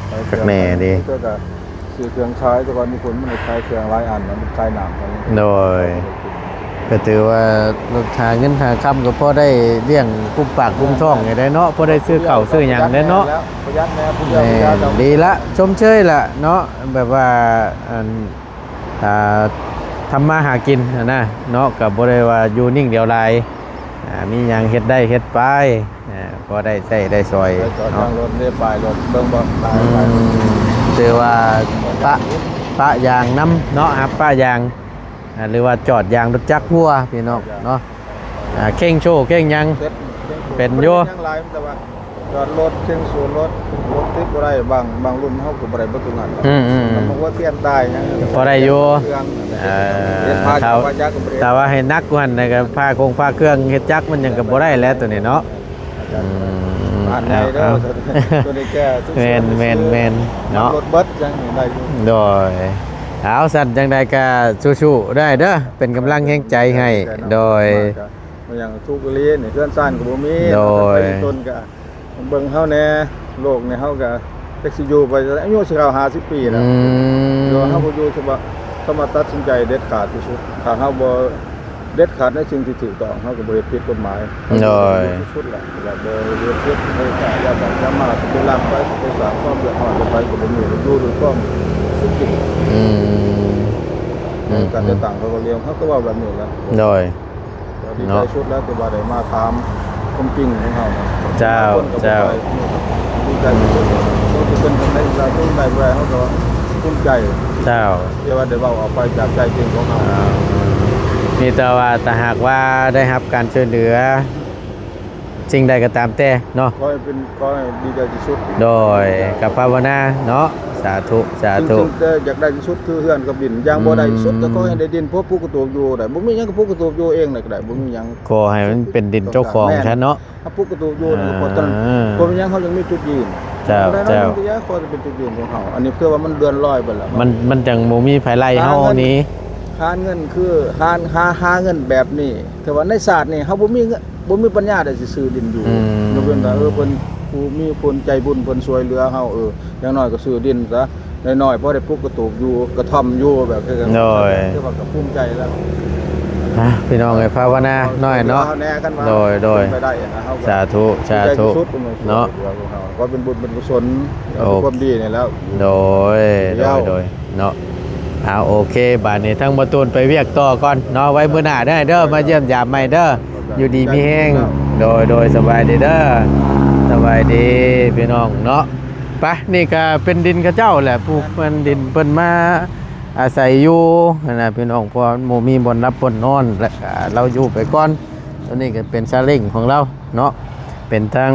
ເອີ ຄັກແນ່ເດ ຊື້ເຄື່ອງຂາຍ ແຕ່ກ່ອນມີຄົນມັນໄດ້ຂາຍເຄື່ອງຫຼາຍອັນນະ ມັນຂາຍນ້ຳ ໂດຍ ກໍຖືວ່າ ຫາເງິນຫາຄຳກໍພໍໄດ້ລ້ຽງກຸ້ມປາກກຸ້ມທ້ອງໄດ້ເນາະ ພໍໄດ້ຊື້ເຂົ້າຊື້ຫຍັງໄດ້ເນາະ ປະຢັດແນ່ ປະຢັດແນ່ ແມ່ນ ດີລະ ຊົມເຊີຍລະເນາະ ແບບວ່າ ອັນ ອ່າ ທຳມາຫາກິນຫັ້ນນະເນາະ ກໍບໍ່ໄດ້ວ່າຢູ່ນິ່ງດຽວຫຼາຍ ອ່າ ມີຫຍັງເຮັດໄດ້ເຮັດໄປ ອ່າ ພໍໄດ້ໃຊ້ໄດ້ສອຍເນາະ ໄປຈອດຢາງລົດເດ້ ປ້າຍລົດ ເບິ່ງບໍ່ ປ້າຍ ອືມ ປ້າຍ ຖືວ່າປະ ປະຢາງນຳເນາະ ຮັບປະຢາງ ອ່າ ຫຼືວ່າຈອດຢາງລົດຈັກຫົວ ພີ່ນ້ອງເນາະ ອ່າ ເຄັ່ງໂຊເຄັ່ງຫຍັງ ເປັນ ເປັນຢູ່ ຍັງຫຼາຍ ແຕ່ວ່າ ຈອດລົດ ເຄັ່ງໂຊລົດ ລົດຕິດບໍ່ໄດ້ ບາງ ບາງລຸ້ນເຮົາກໍບໍ່ໄດ້ເບິດທຸກອັນ ອືມໆໆ ມັນບໍ່ວ່າປ່ຽນຕາຍຫຍັງ ພໍໄດ້ຢູ່ ເຄື່ອງ ເອີ ເຮັດພາ ຖ້າ ເຮັດພາຈັກກໍບໍ່ໄດ້ ຖ້າວ່າໃຫ້ໜັກກວ່ານັ້ນນະ ກໍພາຄົງພາເຄື່ອງ ເຮັດຈັກມັນຫຍັງກໍບໍ່ໄດ້ແລ້ວ ໂຕນີ້ເນາະ ອືມ ບ້ານໃຫຍ່ເດີ ເອົາ ໂຕນີ້ແກ່ສຸກເສີນ ແມ່ນໆໆ ເນາະ ລົດເບິດຫຍັງນີ້ໄດ້ຢູ່ ໂດຍ ເອົາ ຊັ້ນຈັ່ງໃດກໍສູ້ໆ ເດີ ເປັນກຳລັງແຮງໃຈໃຫ້ ໂດຍ ມາຫຍັງທຸກອີ່ຫຼີນີ້ ເຮືອນຊານກໍບໍ່ມີ ໂດຍ ເຮົາໄປຕົນກໍ ເບິ່ງເຮົາແດ່ ໂລກນີ້ເຮົາກໍຈັກຊິຢູ່ໄປ ອາຍຸຊິເຂົ້າຫ້າສິບປີແລ້ວ ອືມ ແຕ່ວ່າເຮົາບໍ່ຢູ່ ສະບາຍ ສາມາດຕັດສິນໃຈເດັດຂາດທີ່ສຸດ ຖ້າເຮົາບໍ່ເດັດຂາດໃນສິ່ງທີ່ຖືກຕ້ອງ ເຮົາກໍບໍ່ເຮັດຜິດກົດໝາຍ ໂດຍ ທີ່ສຸດແຫຼະ ແບບບໍ່ເຮັດຜິດ ບໍ່ຄ້າຢາບ້າຢາມາ ຊິໄປລັກໄປ ຊິໄປສ້າງຄວາມເດືອດຮ້ອນໃຫ້ໃຜກໍບໍ່ມີ ຢູ່ດ້ວຍຄວາມສຸຈະລິດ ອືມ ໃນການຈັດຕັ້ງເຂົາກໍລ້ຽງ ເຮົາກໍເວົ້າແບບນີ້ແຫຼະ ໂດຍ ກໍດີໃຈ ເນາະ ສຸດແລ້ວທີ່ວ່າໄດ້ມາຖາມຄວາມຈິງຂອງເຮົານະ ເຈົ້າ ຄົນກໍບໍ່ ເຈົ້າ ຄ່ອຍ ດີໃຈທີ່ສຸດ ຜູ້ທີ່ເປັນທາງໃນສາທຸໄດ້ບໍ່ໄດ້ ເຮົາກໍພູມໃຈ ເຈົ້າ ທີ່ວ່າໄດ້ເວົ້າອອກໄປຈາກໃຈຈິງຂອງເຮົາ ອ່າ ມີແຕ່ວ່າຖ້າຫາກວ່າໄດ້ຮັບການຊ່ວຍເຫຼືອ ສິ່ງໃດກໍຕາມແຕ່ເນາະ ຂໍໃຫ້ເປັນ ຂໍໃຫ້ດີໃຈທີ່ສຸດ ໂດຍ ກໍພາວະນາເນາະ ສາທຸ ສາທຸ ສິ່ງ ສິ່ງທີ່ຢາກໄດ້ທີ່ສຸດຄືເຮືອນກັບດິນ ຢ່າງບໍ່ໄດ້ທີ່ສຸດ ອືມ ກໍຂໍໃຫ້ໄດ້ດິນ ເພາະປູກກະຕູບຢູ່ໄດ້ ບໍ່ມີຫຍັງກໍປູກກະຕູບຢູ່ເອງໄດ້ກໍໄດ້ ບໍ່ມີຫຍັງ ຂໍໃຫ້ມັນເປັນດິນເຈົ້າຂອງ ແມ່ນ ຊັ້ນເນາະ ຖ້າປົກກະຕຸຢູ່ນີ້ ອ່າ ເພາະ ເພາະເປັນຫຍັງເຮົາຍັງມີຈຸດຢືນ ເຈົ້າ ໃນນັ້ນ ເຈົ້າ ມັນກໍຢາກຂໍຈະເປັນຈຸດຢືນຂອງເຮົາ ອັນນີ້ຄືວ່າມັນເລື່ອນລອຍໄປແລ້ວ ມັນ ມັນຈັ່ງບໍ່ມີໃຜໄລ່ເຮົາໜີ ຫາເງິນ ຫາເງິນຄື ຫາ ຫາ ຫາເງິນແບບນີ້ ແຕ່ວ່າໃນຊາດນີ້ເຮົາບໍ່ມີເງິນ ບໍ່ມີປັນຍາໃດຊິຊື້ດິນຢູ່ ອືມ ຍົກເວັ້ນວ່າ ເອີ ເພິ່ນ ຜູ້ມີ ເພິ່ນໃຈບຸນ ເພິ່ນຊ່ວຍເຫຼືອເຮົາ ເອີ ຢ່າງໜ້ອຍກໍຊື້ດິນຊະ ນ້ອຍໆ ພໍໄດ້ປຸກກະຕູບຢູ່ກະທ່ອມຢູ່ ແບບຄືກັນ ໂດຍ ຖືວ່າກໍພູມໃຈແລ້ວ ອ່ະ ພີ່ນ້ອງເອີຍ ພາວະນາໜ້ອຍເນາະ ໂດຍ ໂດຍ ເປັນໄປໄດ້ນະ ເຮົາກໍ ສາທຸ ສາທຸ ດີໃຈທີ່ສຸດ ເນາະ ເຮົາກໍເປັນບຸນເປັນກຸສົນ ເອົາຄວາມດີນີ້ແລ້ວ ໂດຍ ໂດຍ ໂດຍ ເນາະ ເອົາ ໂອເຄ ບາດນີ້ທາງບ່າວຕູນໄປວຽກຕໍ່ກ່ອນເນາະ ໄວ້ມື້ໜ້າເດີ ເດີ ມາຢ້ຽມຢາມໃໝ່ເດີ ຢູ່ດີມີແຮງ ໂດຍ ໂດຍ ສະບາຍດີເດີ ສະບາຍດີພີ່ນ້ອງເນາະ ໄປ ນີ້ກໍເປັນດິນເຂົາເຈົ້າແຫຼະ ຜູ້ເພິ່ນດິນເພິ່ນມາ ອາໄສຢູ່ຫັ້ນນະພີ່ນ້ອງ ເພາະວ່າມັນບໍ່ມີບ່ອນຫຼັບບ່ອນນອນ ແລ້ວກະລາວຢູ່ໄປກ່ອນ. ໂຕນີ້ກະເປັນຊາເລັ້ງຂອງລາວເນາະ ເປັນທັງ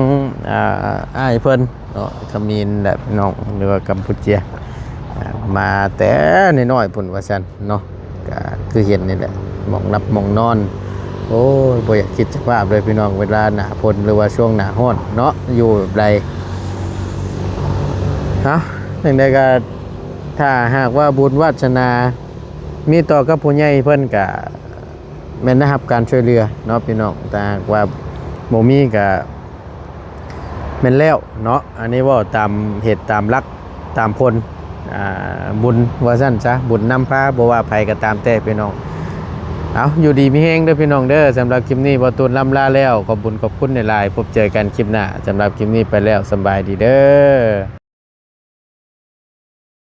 ອ່າ ອ້າຍເພິ່ນເນາະ ຂະມິນແຫຼະພີ່ນ້ອງ ຫຼືວ່າກຳປູເຈຍ ອ່າ ມາແຕ່ນ້ອຍໆພຸ້ນວ່າຊັ້ນເນາະ. ກະຄືເຫັນນີ້ແຫຼະ ໝ່ອງຫຼັບໝ່ອງນອນ ໂອ້ຍ ບໍ່ຢາກຄິດສະພາບເລີຍພີ່ນ້ອງ ເວລາໜ້າຝົນ ຫຼືວ່າຊ່ວງໜ້າຮ້ອນເນາະ ຢູ່ແບບໃດ. ເອົ້າ ຈັ່ງໃດກະ ຖ້າຫາກວ່າບຸນວາດສະໜາມີຕໍ່ກັບຜູ້ໃຫຍ່ເພິ່ນ ກະແມ່ນໄດ້ຮັບການຊ່ວຍເຫຼືອເນາະພີ່ນ້ອງ. ຖ້າຫາກວ່າບໍ່ມີກະ ແມ່ນແລ້ວເນາະ ອັນນີ້ເວົ້າຕາມເຫດຕາມຫຼັກຕາມຜົນ ອ່າ ບຸນວ່າຊັ້ນຊະ ບຸນນຳພາ ບໍ່ວ່າໃຜກໍຕາມແຕ່ພີ່ນ້ອງ. ເອົາ ຢູ່ດີມີແຮງເດີພີ່ນ້ອງເດີ. ສຳລັບຄລິບນີ້ ບ່າວຕູນລ່ຳລາແລ້ວ ຂອບບຸນຂອບຄຸນຫຼາຍໆ ພົບເຈີກັນຄລິບໜ້າ. ສຳລັບຄລິບນີ້ໄປແລ້ວ ສຳບາຍດີເດີ.